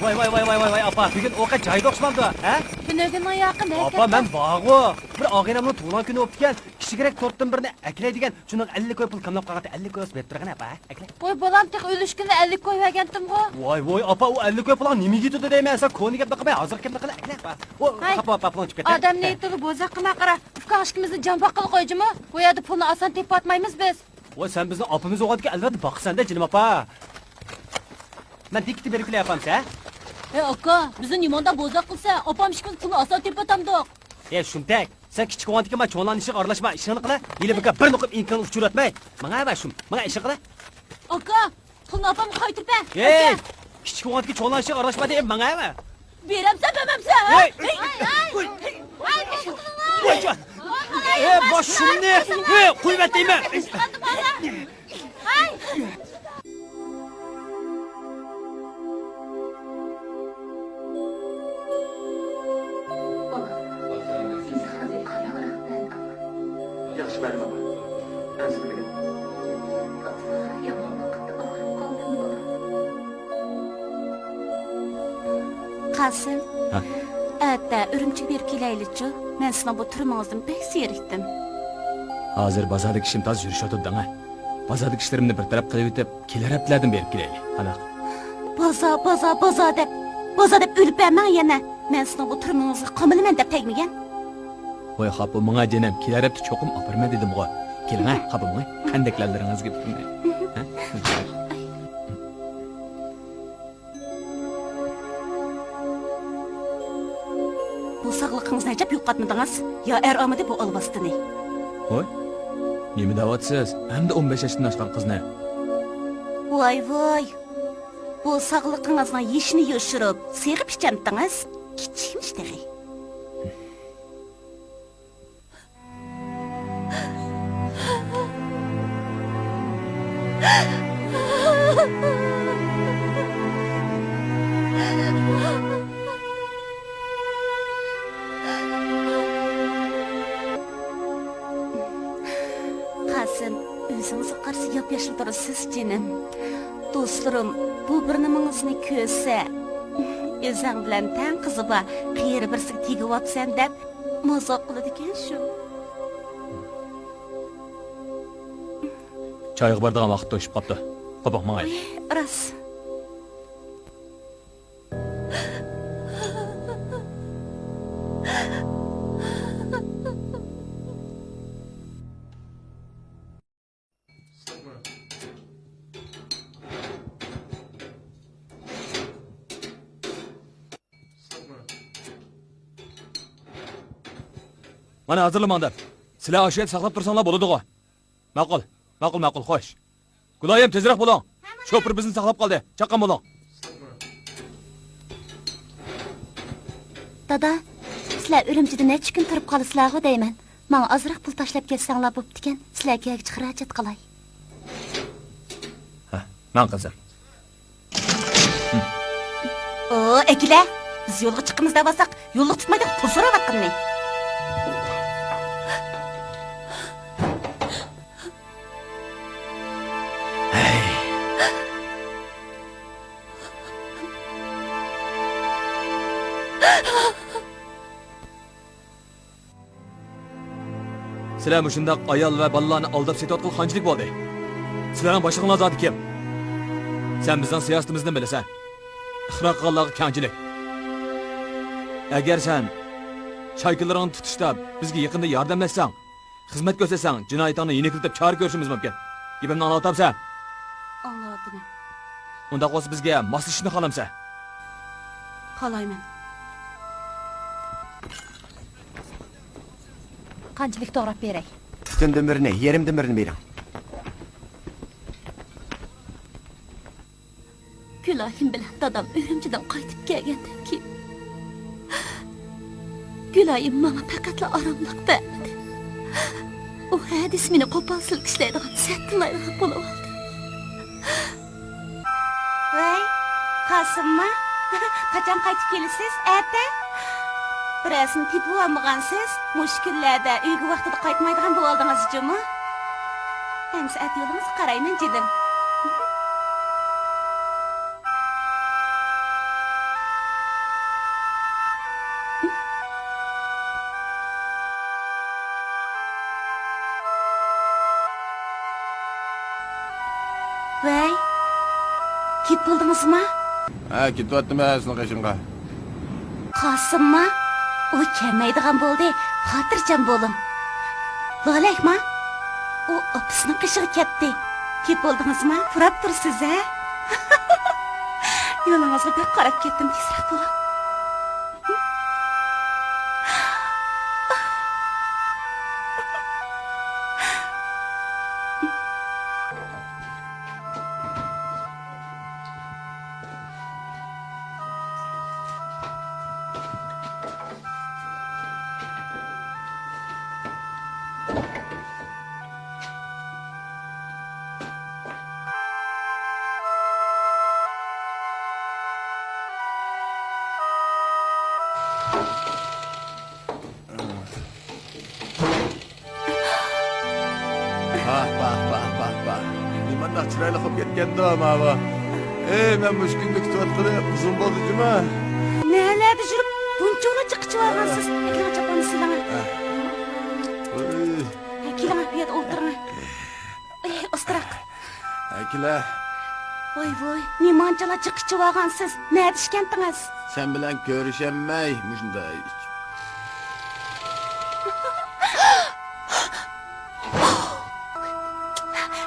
ۋاي، ۋاي، ۋاي، ۋاي، ۋاي، ۋاي، ئاپا، بۈگۈن ئوقەت جايىدا ئوخشىمامدۇ، ھە؟ تۈنۈگۈننىڭ ياقى نەكەت. ئاپا، مەن بارغۇ. بىر ئاغىنەمنىڭ تۇغۇلغان كۈنى بوپتىكەن. كىچىكرەك تورتتىن بىرنى ئەكىلەي دېگەن. شۇنىڭغا ئەللىك كوي پۇل كاملاپ قالغانتى، ئەللىك كوي بولسا بېرىپ تۇرغىنە، ئاپا، ھە؟ ئەكىلە. ۋوي، بالام تېخى ئۆلۈشكىنىلا ئەللىك كوي بەرگەنتىمغۇ. ۋاي، ۋوي، ئاپا، ئۇ ئەللىك كوي پۇلغا نېمىگە يېتىدۇ دەيمەن، سەن كونا گەپنى قىلماي، ھازىر كىمنى قىلە، ئەكىلە، ئاپا. ئۇ، ھاي، ئاپا، ئاپا، پۇلۇڭ چىقىپ كەتتى. ئادەمنى ھېيتىغا بوزەك قىلماي قارا. ئۇكاڭ ئىككىمىزنى جان باققىلى قوي جۇمۇ. بۇ يەردە پۇلنى ئاسان تېپىۋاتمايمىز بىز. ۋاي، سەن بىزنىڭ ئاپىمىز بولغاندىكىن ئەلۋەتتە باقىسەن-دە، جېنىم ئاپا. مەن دىككىتى بېرىپ كېلەي ئاپامسە. ھەي ئاكا، بىزنى نېمانداق بوزەك قىلسا، ئاپام ئىككىمىز پۇلنى ئاسان تېپىۋاتامدۇق. ھەي شۇمتەك، سەن كىچىك بولغاندىكىن مانا چوڭلارنىڭ ئىشىغا ئارىلاشما، ئىشىڭنى قىلە. ھېلى بىكار بىر نوقۇپ ئىنكىڭنى ئۇچۇرۇۋەتمەي. ماڭا ئەۋە شۇم، ماڭا ئىشىڭ قىلە. ئاكا، پۇلنى ئاپامغا قايتۇرۇپ بەر. ھەي، ئاكا. كىچىك بولغاندىكىن چوڭلار ئىشىغا ئارىلاشما دەپ ماڭا ئەۋە. بېرەمسەن، بەرمەمسەن؟ ھەي! ۋاي جان! ھەي، باشىمنى! ھەي، قويۇۋەت دەيمەن! ياخشى بەردىم، ئاپا. ئەنسىرىمىگىن. قاسىم. ھە؟ ئەتە ئۈرۈمچىگە بېرىپ كېلەيلىچۇ؟ مەن سېنىڭ بۇ تۈرمىڭىزدىن بەك زېرىكتىم. ھازىر بازاردىكى ئىشىم تازا يۈرۈشۈۋاتىدۇ دەڭە. بازاردىكى ئىشلىرىمنى بىر تەرەپ قىلىۋېتىپ، كېلەر ھەپتىلەردىن بېرىپ كېلەيلى. قانداق؟ بازار، بازار، بازار دەپ، بازار دەپ ئۆلۈپ بەرمەڭ يەنە. مەن سېنىڭ بۇ تۈرمىڭىزگە قامىلىمەن دەپ تەگمىگەن. ۋاي خاپا بولماڭ جېنىم، كېلەر ھەپتە چوقۇم ئاپىرىمەن دېدىمغۇ. كېلىڭە، خاپا بولماڭ. قانداقلارلىرىڭىزگە بېرىمەن. ھە؟ بۇ ساغلىقىڭىزنى ئەجەب يوقاتمىدىڭىز؟ يا ئەر ئالمىدى بۇ ئالۋاستىنى؟ ۋاي، نېمە دەۋاتىسىز؟ ئەمدى ئون بەش ياشتىن ئاشقان قىزنى. ۋاي، ۋاي. بۇ ساغلىقىڭىزنىڭ يېشىنى يوشۇرۇپ، سېغىپ ئىچەمتىڭىز؟ كىچىكمىش تېخى. قاسىم، ئۆزىڭىزگە قارىسا ياپياشىلا تۇرىسىز، جېنىم. دوستلىرىم، بۇ بىر نېمىڭىزنى كۆرسە، ئۆزۈڭ بىلەن تەڭ قىزى بار قېرى بىرسىگە تېگىۋاپسەن دەپ، مازاق قىلىدىكەن شۇ. چايغا بارىدىغان ۋاقىت توشۇپ قاپتۇ. قوپۇڭ، ماڭايلى. ئوي، راست. مانا ھازىرلا ماڭدىم. سىلەر ئاشۇ يەردە ساقلاپ تۇرساڭلار بولىدىغۇ. ماقۇل، ماقۇل، ماقۇل، خوش. گۈلايىم، تېزرەك بولۇڭ. شوپۇر بىزنى ساقلاپ قالدى. چاققان بولۇڭ. دادا، سىلەر ئۈرۈمچىدە نەچچە كۈن تۇرۇپ قالىسىلەرغۇ دەيمەن. ماڭا ئازراق پۇل تاشلاپ كەتسەڭلار بوپتىكەن، سىلەر كەلگۈچە خىراجەت قىلاي. ھە، ماڭ قىزىم. ئو، ئەكىلە! بىز يولغا چىقىمىز دەۋاتساق، يوللۇق تۇتمايدىغان پۇل سوراۋاتقىنىنى. ھەي. سىلەر مۇشۇنداق ئايال ۋە بالىلارنى ئالداپ سېتىۋاتقىلى قانچىلىك بولدى؟ سىلەرنىڭ باشلىقىڭلار زادى كىم؟ سەن بىزنىڭ سىياسىتىمىزنى بىلىسەن. ئىقرار قىلغانلارغا كەڭچىلىك. ئەگەر سەن چايكىلىرىڭنى تۇتۇشتا بىزگە يېقىندا ياردەملەشسەڭ، خىزمەت كۆرسەتسەڭ، جىنايىتىڭنى يېنىكلىتىپ چارە كۆرۈشىمىز مۇمكىن. گېپىمنى ئاڭلاۋاتامسەن؟ ئاڭلاۋاتىمەن. ئۇنداق بولسا بىزگە ماسلىشىشنى خالامسەن؟ خالايمەن. قانچىلىك توغراپ بېرەي؟ پۈتۈندىن بىرنى، يېرىمدىن بىرنى بېرىڭ. گۈلايىم بىلەن دادام ئۈرۈمچىدىن قايتىپ كەلگەندىن كېيىن، گۈلايىم ماڭا پەقەتلا ئاراملىق بەرمىدى. ئۇ ھە دېسە مېنى قوپال سىلكىشلەيدىغان، سەتتىلايدىغان بولۇۋالدى. ۋەي، قاسىمما، قاچان قايتىپ كېلىسىز؟ ئەتە؟ بىرەرسىنى تېپىۋالمىغانسىز؟ مۇشۇ كۈنلەردە ئۆيگە ۋاقتىدا قايتمايدىغان بولۇۋالدىڭىز جۇمۇ؟ ئەمسە ئەتە يولىڭىزغا قارايمەن جېنىم. ۋەي، كېتىپ بولدىڭىزما؟ ھە، كېتىۋاتىمەن سېنىڭ قېشىڭغا. قاسىمما؟ ئۇ كەلمەيدىغان بولدى، خاتىرجەم بولۇڭ. لالەكما؟ ئۇ ئاپىسىنىڭ قېشىغا كەتتى. كېتىپ بولدىڭىزما؟ پۇراپ تۇرىسىز ھە؟ يولىڭىزغا بەك قاراپ كەتتىم، تېزرەك بولۇڭ. پاھ، پاھ، پاھ، پاھ، پاھ. نېمانداق چىرايلىق بولۇپ كەتكەندۇ ماۋۇ. ئەي، مەن مۇشۇ كۈننى كۈتۈۋاتقىلى ئۇزۇن بولدى جۇما. نەلەردە يۈرۈپ بۇنچە ئۇنچىقى چىۋالغانسىز؟ ئەكىلىڭ چاپاننى سېلىڭ. ھە. ئۇي. ھە، كېلىڭ، بۇ يەردە ئولتۇرۇڭ. ئەي، ئاستىراق. ئەكىلە. ۋاي ۋاي، نېمانچىلا جىق ئىچىۋالغانسىز؟ نەدە ئىچكەنتىڭىز؟ سەن بىلەن كۆرۈشەلمەي مۇشۇنداق ئىچ.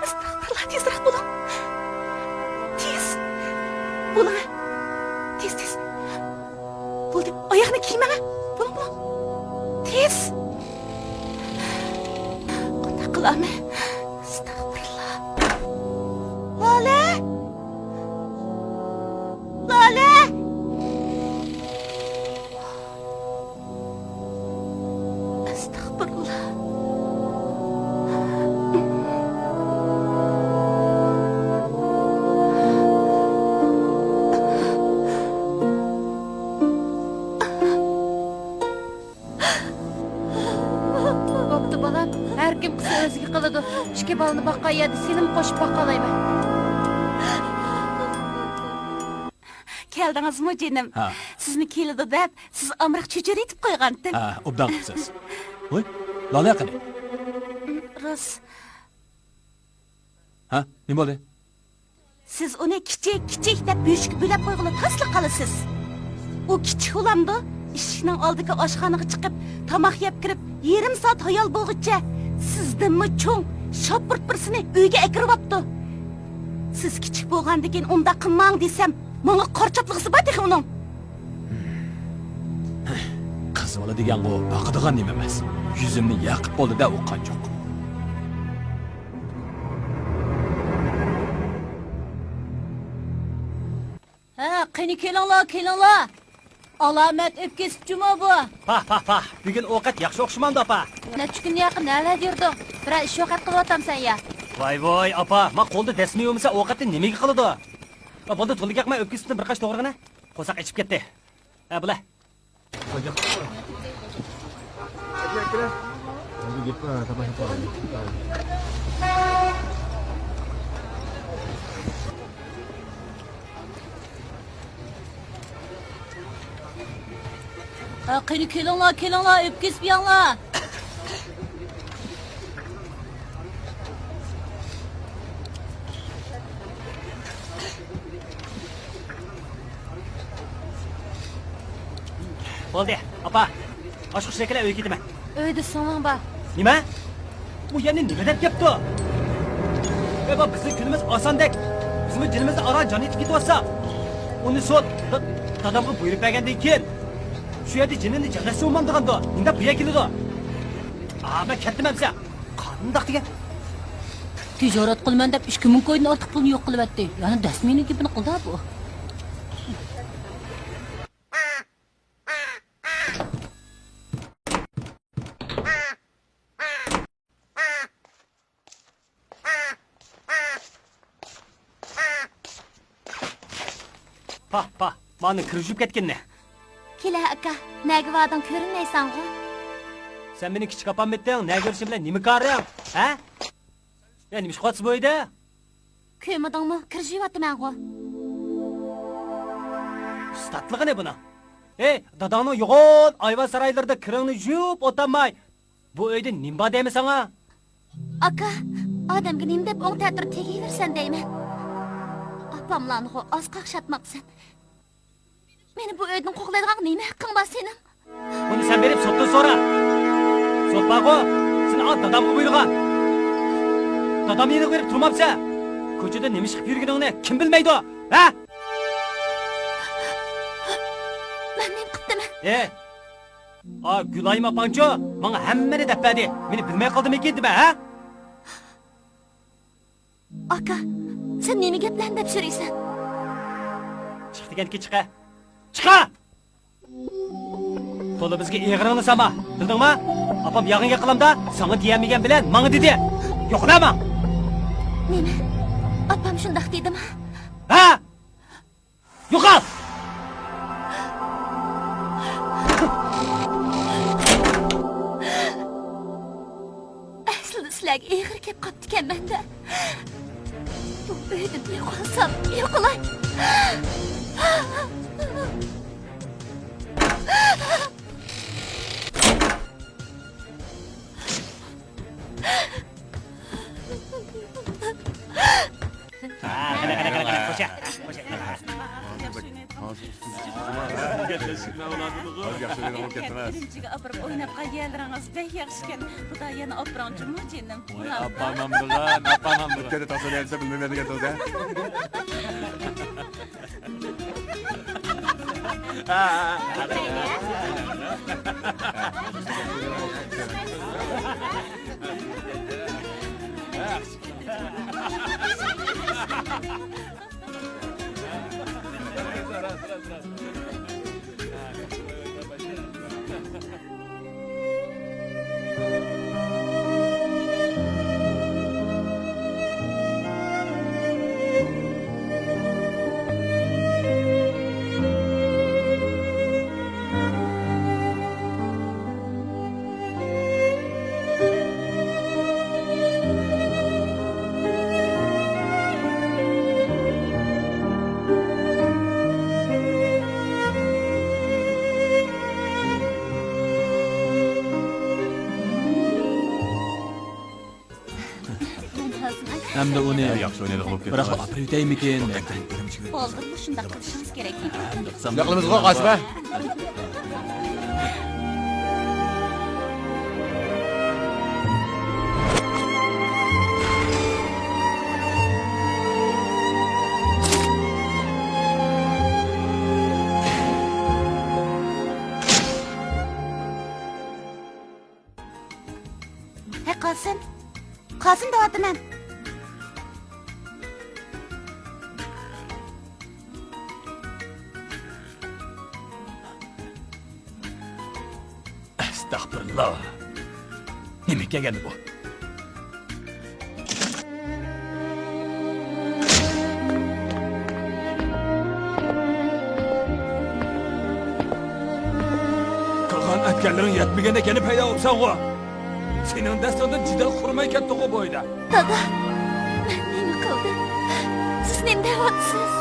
ئەستەغپۇرۇللا، تېزرەك بولۇڭ. تېز. بولۇڭ. تېز، تېز. بولدى، ئاياغنى كىيمەڭ. بولۇڭ، بولۇڭ. تېز. قانداق قىلامەن؟ ئەستەغپۇرۇللا. لالە! لالە! ئەستەغپۇرۇللا. بوپتۇ بالام، ھەركىم قىلسا ئۆزىگە قىلىدۇ. ئىككى بالىنى باققان يەردە سېنىمۇ قوشۇپ باقالايمەن. كەلدىڭىزمۇ جېنىم؟ ھە. سىزنى كېلىدۇ دەپ، سىز ئامراق چۆچۈرە ئېتىپ قويغانتىم. ھە، ئوبدان قىپسىز. ۋوي، لالە قېنى؟ راست. ھە، نېمە بولدى؟ سىز ئۇنى كىچىك، كىچىك دەپ بۆشۈككە بۆلەپ قويغىلى تاسلا قالىسىز. ئۇ كىچىك ئۇلامدۇ؟ ئىشىكنىڭ ئالدىدىكى ئاشخانىغا چىقىپ، تاماق يەپ كىرىپ، يېرىم سائەت ھايال بولغۇچە سىزدىنمۇ چوڭ شاپپۇرت بىرسىنى ئۆيگە ئەكىرىۋاپتۇ. سىز كىچىك بولغاندىكىن ئۇنداق قىلماڭ دېسەم، ماڭا قارا چاپلىغۇسى بار تېخى ئۇنىڭ. قىز بالا دېگەنغۇ باقىدىغان نېمە ئەمەس. يۈزۈمنى ياقىپ بولدى-دە ئۇ قانچۇق. ھە، قېنى كېلىڭلار، كېلىڭلار. ئالامەت ئۆپكە ئېسىپ جۇمۇ بۇ. پاھ، پاھ، پاھ. بۈگۈن ئوقەت ياخشى ئوخشىمامدۇ، ئاپا؟ نەچچە كۈندىن يېقىن نەلەردە يۈردۈڭ؟ بىرەر ئىش-ئوقەت قىلىۋاتامسەن يا؟ ۋاي، ۋاي، ئاپا، ما قولدا دەسمىيە بولمىسا ئوقەتنى نېمىگە قىلىدۇ؟ بولدى، تولدى گەپ قىلماي ئۆپكە ئېسىپتىن بىر قاچا توغرىغىنە. قورساق ئېچىپ كەتتى. ھە، بۇلە. ھە، قېنى كېلىڭلار، كېلىڭلار، ئۆپكە ئېسىپ يەڭلار. بولدى، ئاپا. ئاشۇ خۇشرەكلەر ئۆيگە كېتىمەن. ئۆيدە سىڭلىڭ بار. نېمە؟ ئۇ يەنە نېمە دەپ گەپتۇ؟ ئەي، بۇ بىزنىڭ كۈنىمىز ئاساندەك. بىزمۇ جېنىمىزنى ئاران جان ئېتىپ كېتىۋاتساق. ئۇنى سوت، دا-، دادامغا بۇيرۇپ بەرگەندىن كېيىن، شۇ يەردە جېنىنى جازاسى بولمامدىغاندۇ؟ نېمە دەپ بۇ يەرگە كېلىدۇ؟ ئا، مەن كەتتىم ئەمسە. قانداق دېگەن؟ تىجارەت قىلىمەن دەپ ئىككى مىڭ كويدىن ئارتۇق پۇلنى يوق قىلىۋەتتى. يەنە دەسمىيىنىڭ گېپىنى قىلدى بۇ. پاھ، پاھ، مانا كىرگۈزۈپ كەتكىنىنى. كېلە ئاكا، نەگە باردىڭ، كۆرۈنمەيسەنغۇ؟ سەن مېنىڭ كىچىك ئاپاممىتىڭ، نەگە بېرىشىم بىلەن نېمە كارىڭ؟ ھە؟ يا نېمە ئىش قىلىۋاتىسىز بۇ ئۆيدە؟ كۆرمىدىڭمۇ؟ كىر يۇيۇۋاتىمەنغۇ. ئۇستاتلىقى نېمە بۇنىڭ؟ ھەي، داداڭنىڭ يوغان ئايۋان سارايلىرىدا كىرىڭنى يۇيۇپ ئولتۇرماي، بۇ ئۆيدە نېمە بار دەيمەن ساڭا؟ ئاكا، ئادەمگە نېمە دەپ ئوڭ تەتۈر تېگىۋېرىسەن دەيمەن. ئاپاملارنىغۇ ئاز قاقشاتماپسەن. مېنى بۇ ئۆيدىن قوغلايدىغان نېمە ھەققىڭ بار سېنىڭ؟ بۇنى سەن بېرىپ سوتتىن سورا. سوت بارغۇ، سېنى ئا دادامغا بۇيرۇغان. دادام يېنىغا بېرىپ تۇرمامسەن. كوچىدا نېمە ئىش قىلىپ يۈرگىنىڭنى كىم بىلمەيدۇ، ھە؟ مەن نېمە قىپتىمەن؟ ئە، ئا گۈلايىم ئاپاڭچۇ ماڭا ھەممىنى دەپ بەردى. مېنى بىلمەي قالدىمىكىن دېمە، ھە؟ ئاكا، سەن نېمە گەپلەرنى دەپ يۈرۈيسەن؟ چىق دېگەندىكىن چىقە. چىقە! قولىمىزغا ئېغىرىڭنى سالما، بىلدىڭما؟ ئاپام ياغىڭ يېقىلامدا ساڭا دېيەلمىگەن بىلەن ماڭا دېدى. يوقلا ماڭ! نېمە؟ ئاپام شۇنداق دېدىما؟ ھە! يوقال! ئەسلىدە سىلەرگە ئېغىر كەپ قاپتىكەنمەن-دە. بۇ ئۆيدىن يوقالسام يوقىلاي. ئۈرۈمچىگە ئاپىرىپ ئويناپ قالغان يەرلىرىڭىز بەك ياخشىكەن. خۇدا يەنە ئاپىرىڭ جۇمۇ جېنىم. ۋاي، ئاپام ئامرىغان، ئاپام ئامرىغان. ئۆتكەندە تاقسا دېگەن دېسە بىلمەيمەن دېگەن تۇردى. ئەمدى ئۇنى ياخشى ئوينايدىغان بولۇپ كەتتى. بىراق ئاپىرىۋېتەيمىكىن؟ بولدى، مۇشۇنداق قىلىشىڭىز كېرەك. شۇنداق قىلىمىزغۇ، قاسىم ئە؟ ھەي، قاسىم! قاسىم دەۋاتىمەن! ئەستەغپۇرۇللا! نېمە كەلگەندى بۇ؟ قىلغان ئەتكەنلىرىڭ يەتمىگەندەك يەنە پەيدا بوپسەنغۇ؟ سېنىڭ دەستىڭدىن جېدەل قۇرۇماي كەتتىغۇ بۇ ئۆيدە. دادا، مەن نېمە قىلدىم؟ سىز نېمە دەۋاتىسىز؟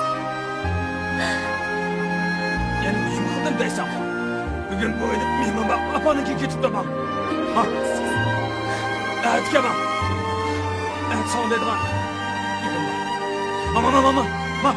يەنە نېمە قىلدىم دەيسەنغۇ؟ بۈگۈن بۇ ئۆيدە مېھمان بار، ئاپاڭنىڭكىگە كېتىپ تۇرماڭ. ھا؟ ئەتىكەن ماڭ. ئەتە ساڭا دەيدىغان گېپىم بار. ماڭ، ماڭ، ماڭ، ماڭ، ماڭ.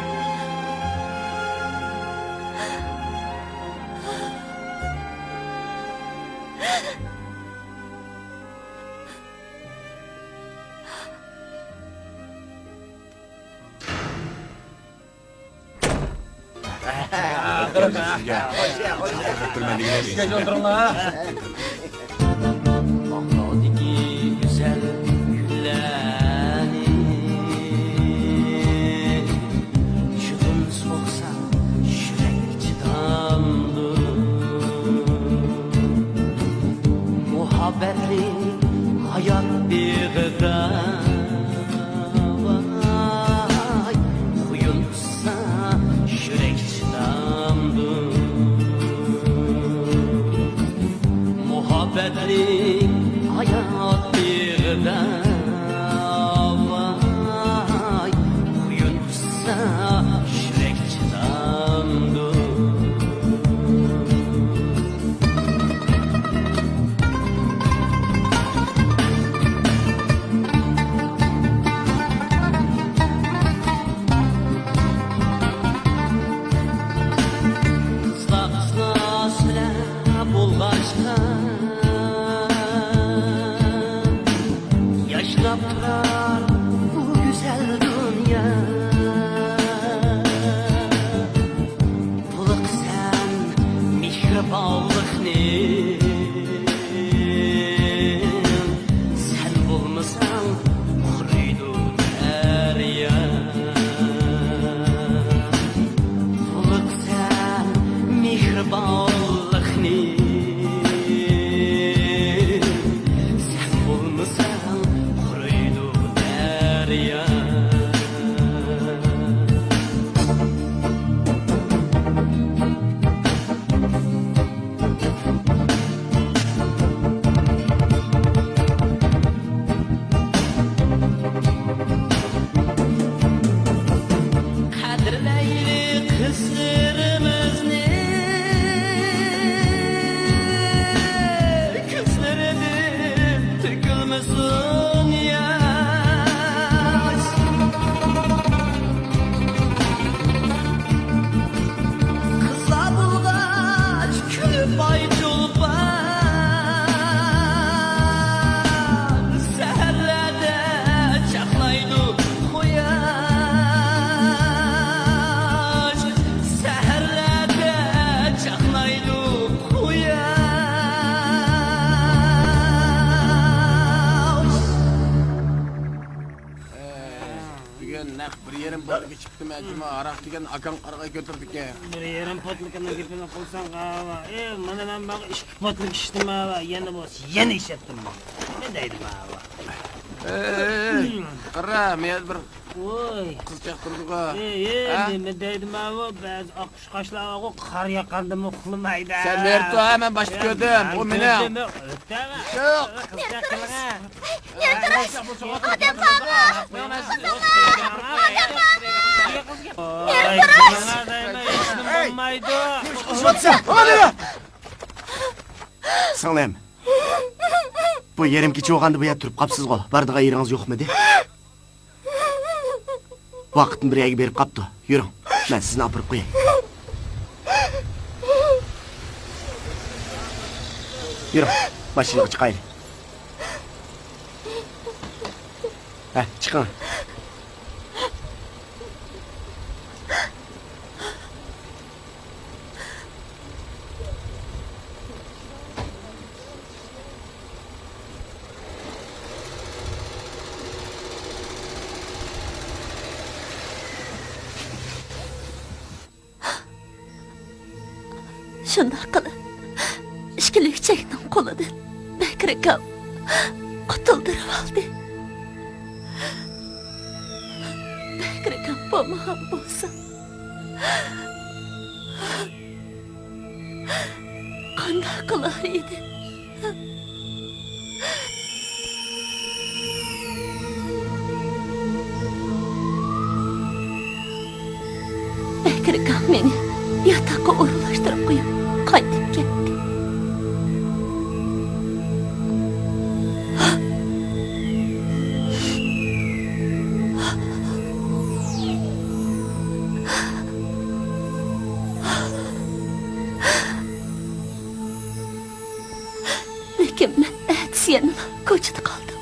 ماقالدىكى گۈزەل كۈنلەرنى چۈشىدىن سوقسا يۈرەك چىدامدۇ؟ مۇھەببەتلىك ھايات بېغىدا، ۋاي، قۇيۇلسا يۈرەك چىدامدۇ؟ ھايات بېغىدا، ۋاي، قۇيۇن ئۇسسا يۈرەك چىدامدۇ؟ قىزلار، قىزلار سىلەر بولغاچقا، ياشناپ تۇرار بۇ گۈزەل دۇنيا. تولۇق سەن مېھرىبانلىقنى، سەن بولمىساڭ قۇرۇيدۇ دەريا. تولۇق سەن مېھرىبانلىقنى، سەن بولمىساڭ قۇرۇيدۇ دەريا. قەدىرلەيلى قىزلىرىمىزنى، كۆزلىرىدىن تۆكۈلمىسۇن ياش. قىزلار بولغاچ كۈلۈپ ئاي چولپان، سەھەرلەردە چاقنايدۇ قۇياش، سەھەرلەردە چاقنايدۇ قۇياش. بۈگۈن نەق بىر يېرىم پوتلۇق ئىچىپتىمەن، جۇمۇ ھاراق دېگەن ئاكاڭ قارىغاي كۆتۈرىدىكەن. بىر يېرىم پوتلۇقنىڭ گېپىنى قىلساڭ، ئاۋا. ئى، مانا مەن بارغا ئىككى پوتلۇق ئىچتىم، ئاۋا. يەنە بولسا يەنە ئىچەتتىم. نېمە دەيدىم، ئاۋا. ئى، قارا، مەيەردە بىر ۋوي. قىز چاقتۇردىغۇ. ئى، ئى، ھە؟ نېمە دەيدىم، ئاۋا. بەزى ئاق قۇشقاچلار بارغۇ، قار ياققاندىمۇ ئۇخلىمايدۇ. سەن نېرى تۇر، مەن باشتا كۆردۈم. ئۇ مېنىڭ. يوق. قىز چاقتۇرۇش. ئادەم بارغۇ. ئادەم بارغۇ. سىڭلىم، بۇ يېرىم كېچە بولغاندا بۇ يەردە تۇرۇپ قاپسىزغۇ؟ بارىدىغان يېرىڭىز يوقمىدى؟ ۋاقىتمۇ بىر يەرگە بېرىپ قاپتۇ. يۈرۈڭ، مەن سىزنى ئاپىرىپ قوياي. يۈرۈڭ، ماشىنىغا چىقايلى. ھە، چىقىڭ. شۇنداق قىلىپ، ئىككى لۈكچەكنىڭ قولىدىن بەكرى ئاكام قۇتۇلدۇرۇۋالدى. بەكرى ئاكام بولمىغان بولسا، قانداق قىلار ئىدى؟ بەكرى ئاكام مېنى ياتاققا ئورۇنلاشتۇرۇپ قويۇپ قايتىپ كەتتى. لېكىن مەن ئەتىسى يەنىلا كوچىدا قالدىم.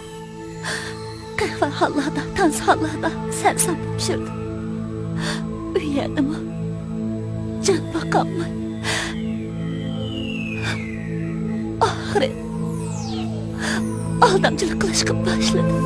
قەھۋەخانىلاردا، تانسىخانىلاردا سەرسان بولۇپ يۈردۈم. ئۇ يەردىمۇ جان باقالماي، ئاخىرى ئالدامچىلىق قىلىشقا باشلىدىم.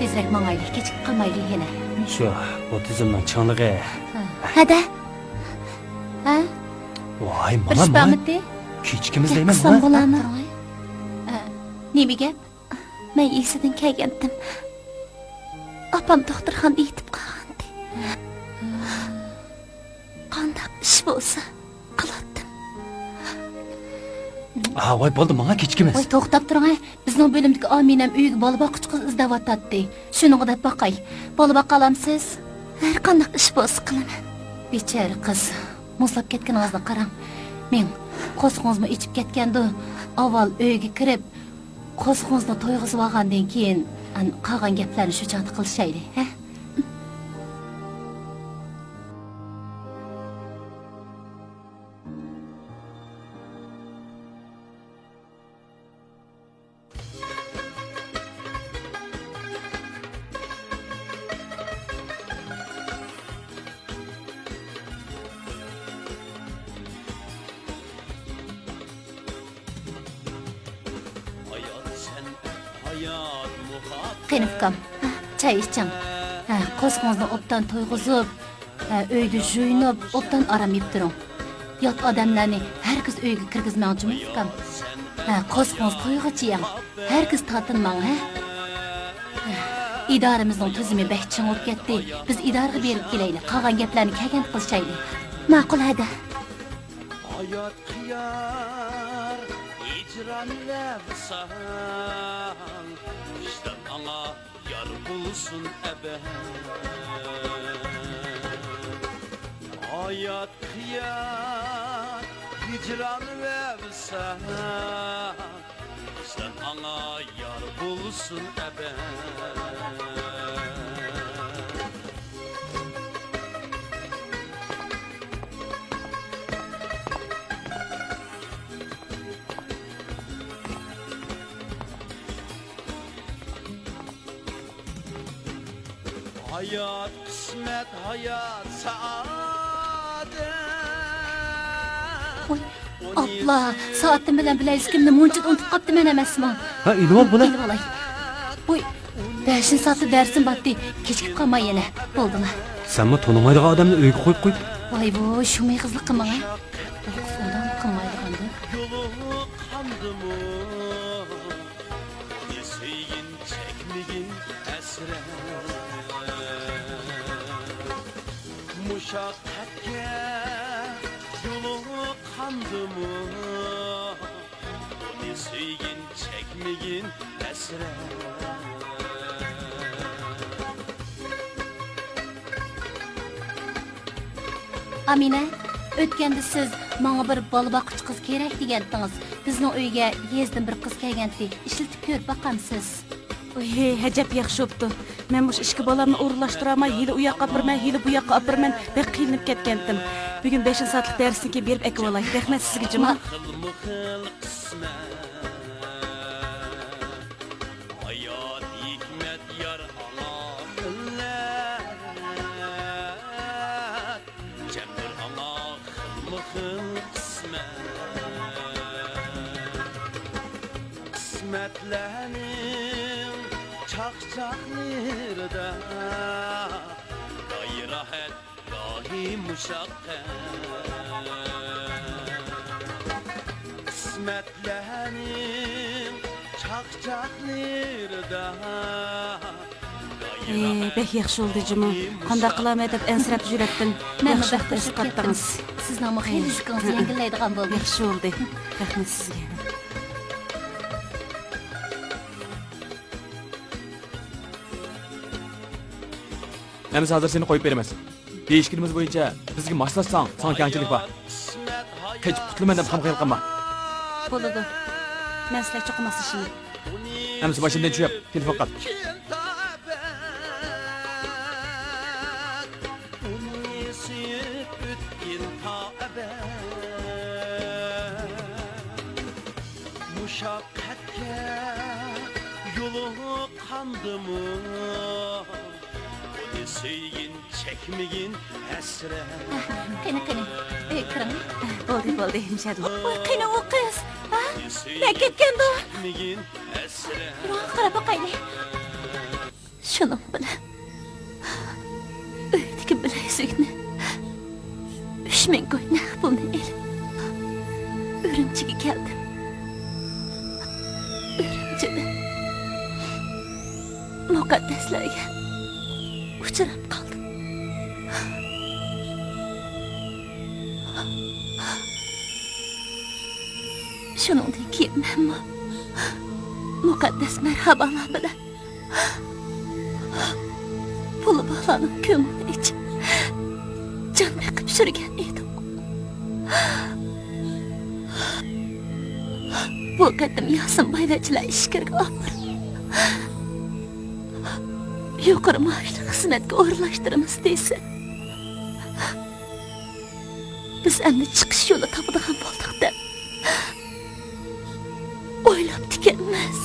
تېزرەك ماڭايلى، كېچىكىپ قالمايلى يەنە. شۇ، بۇ تىزىمنىڭ چىڭلىقى. ھەدە. ھە؟ ۋاي، بىر ماڭا، ئىش ماڭا. بارمىدى؟ كېچىكىمىز دەيمەن، قىلسام ماڭا. بولامۇ؟ ھە، نېمە گەپ؟ مەن ئېسىدىن كەلگەنتىم. ئاپام دوختۇرخانىدا يېتىپ قالغانىدى. قانداق ئىش بولسا قىلاتتىم. ھا، ۋاي، بولدى، ماڭا كېچىكىمىز. ۋاي، توختاپ تۇرۇڭ، ھە. بىزنىڭ بۆلۈمدىكى ئامىنەم ئۆيگە بالا باققۇچى قىز ئىزدەۋاتاتتى. شۇنىڭغا دەپ باقاي. بالا باقالامسىز؟ ھەر قانداق ئىش بولسا قىلىمەن. بىچارە قىز، مۇزلاپ كەتكىنىڭىزنى قاراڭ. مېڭ، قورسىقىڭىزمۇ ئېچىپ كەتكەندۇ. ئاۋۋال ئۆيگە كىرىپ، قورسىقىڭىزنى تويغۇزۇۋالغاندىن كېيىن، ئان-، قالغان گەپلەرنى شۇ چاغدا قىلىشايلى، ھە؟ قېنى ئۇكام، چاي ئىچىڭ. ھە، قورسىقىڭىزنى ئوبدان تويغۇزۇپ، ھە، ئۆيدە يۇيۇنۇپ، ئوبدان ئارام يەپ تۇرۇڭ. يات ئادەملەرنى ھەرگىز ئۆيگە كىرگۈزمەڭ جۇمۇ ئۇكام. ھە، قورسىقىڭىز تويغىچە يەڭ. ھەرگىز تارتىنماڭ، ھە. ئىدارىمىزنىڭ تۈزۈمى بەك چىڭ بولۇپ كەتتى. بىز ئىدارىگە بېرىپ كېلەيلى. قالغان گەپلەرنى كەلگەندە قىلىشايلى. ماقۇل، ھەدە. ھايات قىيار، ھىجران ۋە ۋىسال، ۋىجدان ئاڭا يار بولسۇن ئەبەد. ھايات قىيار، ھىجران ۋە ۋىسال، ۋىجدان ئاڭا يار بولسۇن ئەبەد. ھايات قىسمەت، ھايات سائادەت. ۋوي، ئاپلا، سائىتىم بىلەن بىلەيزىكىمنى مۇنچىدا ئۇنتۇپ قاپتىمەن ئەمەسمۇ؟ ھە، ئېلىۋال بۇنى. ئېلىۋالاي. ۋوي، بەشىنچى سائەتتە دەرسىم باتتى. كېچىكىپ قالماي يەنە. بولدىلا. سەنمۇ تونۇمايدىغان ئادەمنى ئۆيگە قويۇپ قويۇپ. ۋاي، ۋوي، شۇ مېغىزلىق قىلماڭ، ھە. ئۇ قىز ئۇنداقمۇ قىلمايدىغاندۇ. يولۇققاندىمۇ ئۇنى سۆيگىن، چەكمىگىن ھەسرەت. مۇشەققەتكە يولۇققاندىمۇ، ئۇنى سۆيگىن، چەكمىگىن ھەسرەت. ئامىنە، ئۆتكەندە سىز ماڭا بىر بالا باققۇچى قىز كېرەك دېگەنتىڭىز. بىزنىڭ ئۆيگە يېزىدىن بىر قىز كەلگەنتى، ئىشلىتىپ كۆرۈپ باقامسىز؟ ۋوي، ئەجەب ياخشى بوپتۇ. مەن مۇشۇ ئىككى بالامنى ئورۇنلاشتۇرالماي، ھېلى ئۇ ياققا ئاپىرىمەن، ھېلى بۇ ياققا ئاپىرىمەن، بەك قىينىلىپ كەتكەنتىم. بۈگۈن بەشىنچى سائەتلىك دەرستىن كېيىن بېرىپ ئەكىۋالاي. رەھمەت سىزگە جۇمۇ. خىلمۇ خىل قىسمەت، ھايات ھېكمەت يار ئاڭا ئىللەت. جەمدۇر ئاڭا خىلمۇ خىل قىسمەت. قىسمەتلەرنىڭ چاقچاقلىرىدا، گاھى راھەت، گاھى مۇشەققەت. قىسمەتلەرنىڭ چاقچاقلىرىدا، ئى، بەك ياخشى بولدى جۇمۇ. قانداق قىلارمەن دەپ ئەنسىرەپ يۈرەتتىم. مەنمۇ ياخشى بەك ۋاقىت ئەسقاتتىڭىز. سىزنىڭمۇ خېلى زېكىڭىز يەڭگىللەيدىغان بولدى. ياخشى بولدى. رەھمەت سىزگە. ئەمىسە ھازىر سېنى قويۇپ بېرىمىز. دېيىشكىنىمىز بويىچە بىزگە ماسلاشساڭ، ساڭا كەڭچىلىك بار. قېچىپ قۇتۇلىمەن دەپ خام خىيال قىلما. بولىدۇ. مەن سىلەرگە چوقۇم ماسلىشىمەن. ئەمىسە ماشىنىدىن چۈشۈپ، تېلېفون قىل. ئۇنى سۆيۈپ ئۆتكىن تا ئەبەد. مۇشەققەتكە يولۇققاندىمۇ، ئۇنى سۆيگىن، چەكمىگىن ھەسرەت. قېنى، قېنى، ئۆيگە كىرىڭ. بولدى، بولدى، مۇشەدىلا. ۋاي، قېنى ئۇ قىز؟ ھە؟ نەگە كەتكەندۇ؟ چەكمىگىن ھەسرەت. بۇرۇڭغا قاراپ باقايلى. شۇنىڭ بىلەن ئۆيدىكى بىلەيزۈكنى، ئۈچ مىڭ كوي نەق پۇلنى ئېلىپ، ئۈرۈمچىگە كەلدىم. ئۈرۈمچىدە مۇقەددەسلەرگە ئۇچراپ قالدىم. شۇنىڭدىن كېيىن مەنمۇ مۇقەددەس مەرھابالار بىلەن پۇلى بارلارنىڭ كۆڭلىنى ئېچىپ، جان بېقىپ يۈرگەن ئىدۇق. بۇ قېتىم ياسىن بايۋەچچىلەر ئىچكىرىگە ئاپىرىپ، يۇقىرى مائاشلىق خىزمەتكە ئورۇنلاشتۇرىمىز دېسە، بىز ئەمدى چىقىش يولى تاپىدىغان بولدۇق دەپ ئويلاپتىكەنمىز.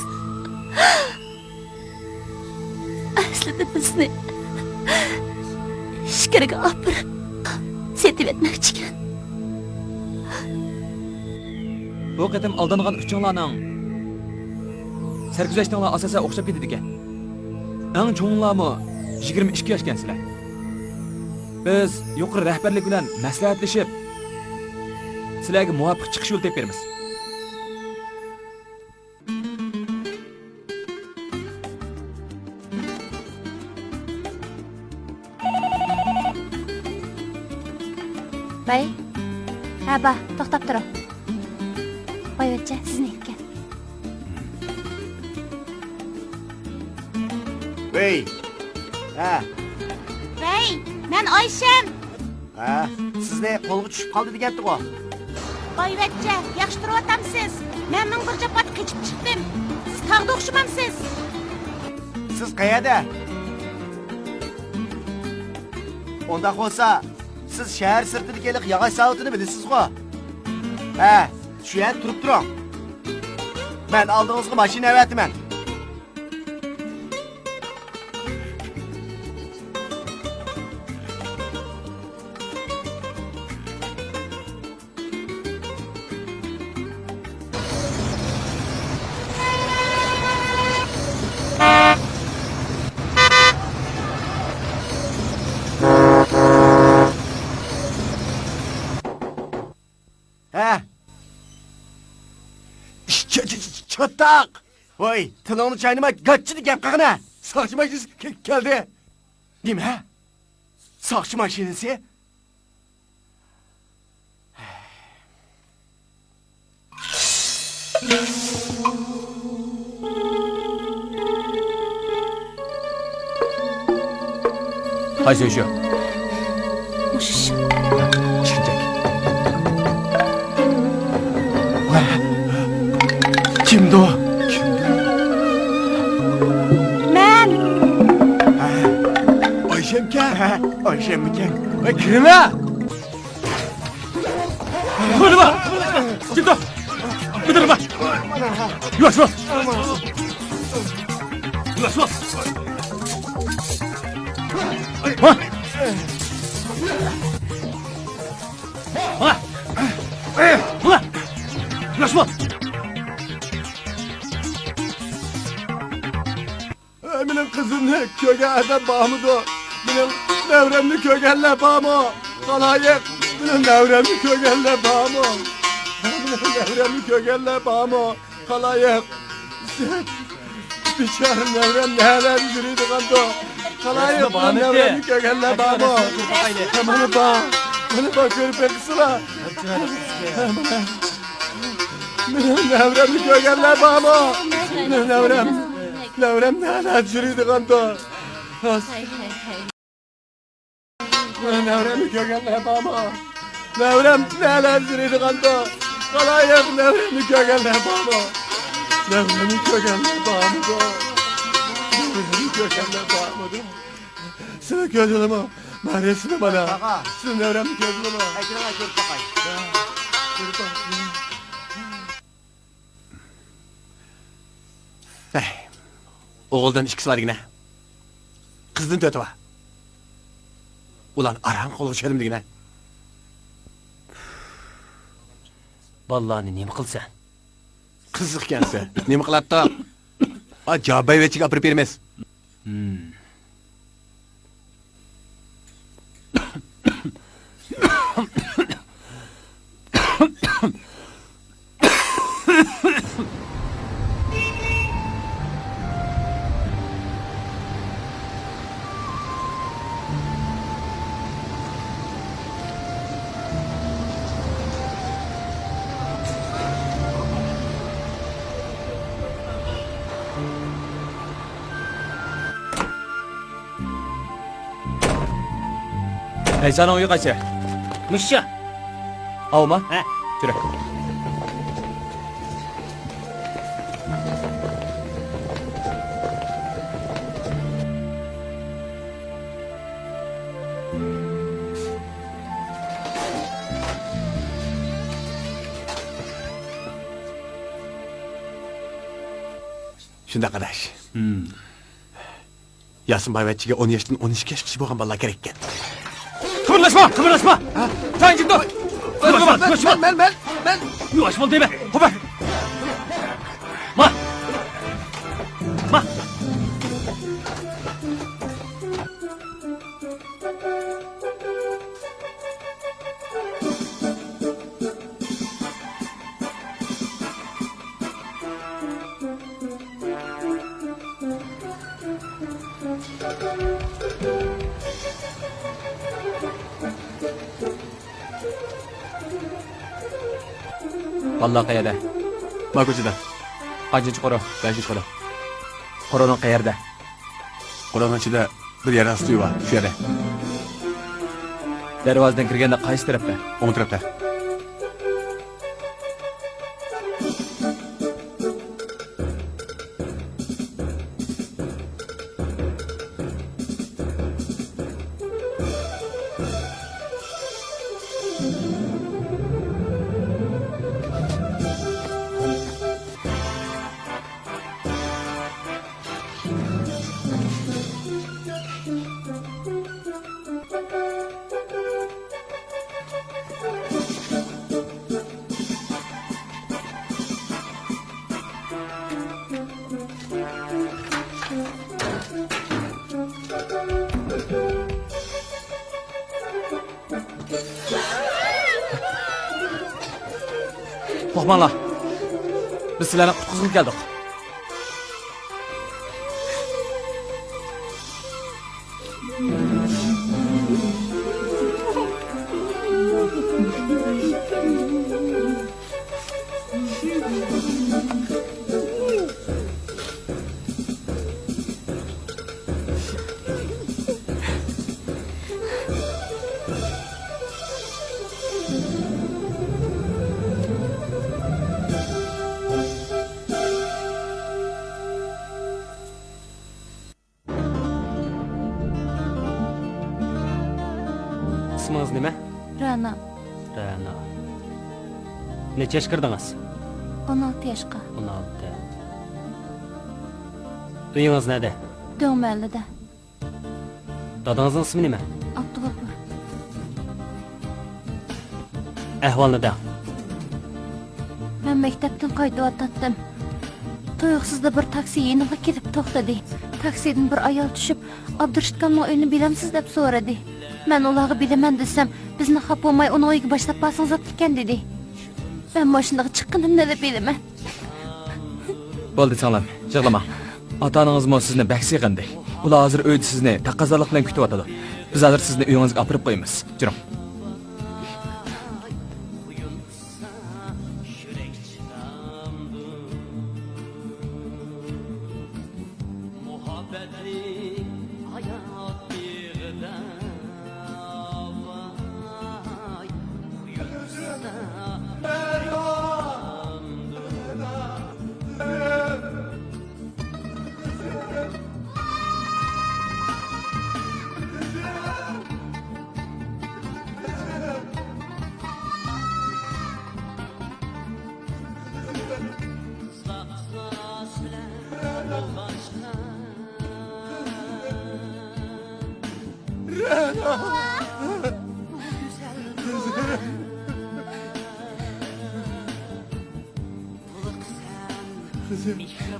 ئەسلىدە بىزنى ئىچكىرىگە ئاپىرىپ سېتىۋەتمەكچىكەن. بۇ قېتىم ئالدانغان ئۈچىڭلارنىڭ سەرگۈزەشتىڭلار ئاساسەن ئوخشاپ كېتىدىكەن. ئەڭ چوڭلارمۇ يىگىرمە ئىككى ياشكەنسىلەر. بىز يۇقىرى رەھبەرلىك بىلەن مەسلىھەتلىشىپ، سىلەرگە مۇۋاپىق چىقىش يولى تېپىپ بېرىمىز. ۋەي. ھە، بار، توختاپ تۇرۇڭ. بايۋەچچە، سىزنى ئېلىپ كەل. ۋەي. ھە. ۋەي، مەن ئايشەم. ھە، سىزنى قولغا چۈشۈپ قالدى دېگەنتىغۇ. بايۋەچچە، ياخشى تۇرۇۋاتامسىز؟ مەنمۇ بىر جاپادا قېچىپ چىقتىم. سىز تاغدا ئوخشىمامسىز؟ سىز قەيەردە؟ ئۇنداق بولسا، سىز شەھەر سىرتىدىكى ھېلىقى ياغاچ زاۋۇتىنى بىلىسىزغۇ؟ ھە، شۇ يەردە تۇرۇپ تۇرۇڭ. مەن ئالدىڭىزغا ماشىنا ئەۋەتىمەن. ھە؟ چاتاق! ۋاي، تىلىڭنى چاينىما، گاچچىدە گەپ قىلغىنە! ساقچى ماشىنىسى كەلدى. نېمە؟ ساقچى ماشىنىسى؟ قايسى ئۆي شۇ؟ مۇشۇ شۇ. چىقىپ كەت. كىمدۇ؟ مەن. ئايشەمكەن. ئايشەممىكەن؟ ۋاي، كىرىڭە. قولىما! جىددا! بىدىرما! يۇۋاش بول! يۇۋاش بول! ھا! ھا! ھا! يۇۋاش بول! ئەي، مېنىڭ قىزىمنى كۆرگەن ئادەم بارمىدۇ؟ مېنىڭ نەۋرەمنى كۆرگەنلەر بارمۇ؟ خالايىق، مېنىڭ نەۋرەمنى كۆرگەنلەر بارمۇ؟ مېنىڭ نەۋرەمنى كۆرگەنلەر بارمۇ؟ خالايىق، بىچارە نەۋرەم نەلەردە يۈرىدىغاندۇ؟ خالايىق، مېنىڭ نەۋرەمنى كۆرگەنلەر بارمۇ؟ مانا بار، مانا بار، كۆرۈپ بېقىسىلا. مېنىڭ نەۋرەمنى كۆرگەنلەر بارمۇ؟ مېنىڭ نەۋرەم، نەۋرەم نەلەردە يۈرىدىغاندۇ؟ مېنىڭ نەۋرەمنى كۆرگەنلەر بارمۇ؟ نەۋرەم نەلەردە يۈرىدىغاندۇ؟ خالايىق، نەۋرەمنى كۆرگەنلەر بارمۇ؟ نەۋرەمنى كۆرگەنلەر بارمىدۇ؟ نەۋرەمنى كۆرگەنلەر بارمىدۇ؟ سىلەر كۆردۈڭلارمۇ؟ مەن رەسىمنى مانا. ئاغا. سىلەر نەۋرەمنى كۆردۈڭلارمۇ؟ ئەكىرىڭ، كۆرۈپ باقاي. كۆرۈپ باق. ھەي، ئوغۇلدىن ئىككىسى بار دېگىنە. قىزدىن تۆتى بار. ئۇلارنى ئاران قولغا چۈشۈرۈم دېگىنە. بالىلارنى نېمە قىلىسەن؟ قىزىق ئىكەنسەن. نېمە قىلاتتۇق؟ ئا، جاۋاب بەرگۈچىگە ئاپىرىپ بېرىمىز. ئەيسانىڭ ئۆيى قايسى؟ مۇشۇ. ئاۋۇما؟ ھە. يۈرە. شۇنداق، ئاداش. ھىم. ياسىن بايۋەچچىگە ئون ياشتىن ئون ئىككى ياشقىچە بولغان بالىلار كېرەككەن. قىمىرلاشما! قىمىرلاشما! ھە؟ جايىڭدىن تۇر! قىمىرلاشما! مەن، مەن، مەن، مەن! يۇۋاش بول دەيمەن! قوپار! ما! ما! بالىلار قەيەردە؟ ما كوچىدا. قانچىنچى قورۇ؟ بەشىنچى قورۇ. قورۇنىڭ قەيەردە؟ قورۇنىڭ ئىچىدە بىر يەر ئاستى ئۆي بار، شۇ يەردە. دەرۋازىدىن كىرگەندە قايسى تەرەپتە؟ ئوڭ تەرەپتە. قورقماڭلار. بىز سىلەرنى قۇتقۇزغىلى كەلدۇق. ئىسمىڭىز نېمە؟ رەنا. رەنا. نەچچە ياشقا كىردىڭىز؟ ئون ئالتە ياشقا. ئون ئالتە. ئۆيىڭىز نەدە؟ دۆڭ مەھەللىدە. دادىڭىزنىڭ ئىسمى نېمە؟ ئابدۇغاپۇر. ئەھۋالنى دەڭ. مەن مەكتەپتىن قايتىۋاتاتتىم. تۇيۇقسىزلا بىر تاكسى يېنىمغا كېلىپ توختىدى. تاكسىدىن بىر ئايال چۈشۈپ، ئابدۇرېشىتكامنىڭ ئۆيىنى بىلەمسىز دەپ سورىدى. مەن ئۇلارغا بىلىمەن دېسەم، بىزنى خاپا بولماي ئۇنىڭ ئۆيىگە باشلاپ بارسىڭىز بوپتىكەن دېدى. مەن ماشىنىغا چىققىنىمنىلا بىلىمەن. بولدى سىڭلىم، يىغلىما. ئاتا-ئانىڭىزمۇ سىزنى بەك سېغىندى. ئۇلار ھازىر ئۆيدە سىزنى تەقەززالىق بىلەن كۈتۈۋاتىدۇ. بىز ھازىر سىزنى ئۆيىڭىزگە ئاپىرىپ قويىمىز. جۈرۈڭ.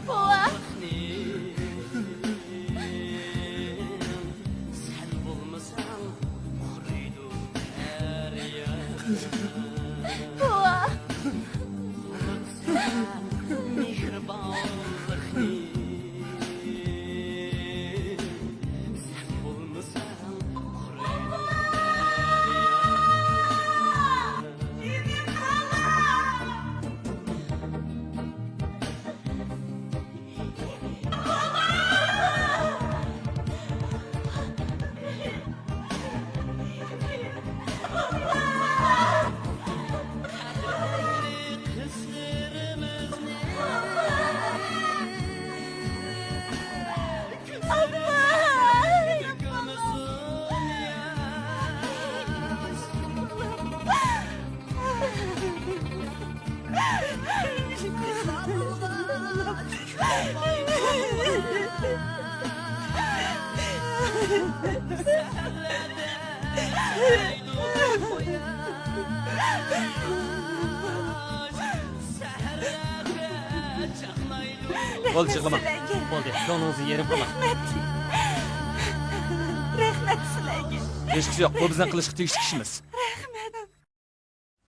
بوۋا! توۋا. بولدى، يىغلىما. بولدى، كۆڭلىڭىزنى يېرىم قىلماڭ. رەھمەت. رەھمەت سىلەرگە. ھېچقىسى يوق، بۇ بىزنىڭ قىلىشقا تېگىشلىك ئىشىمىز.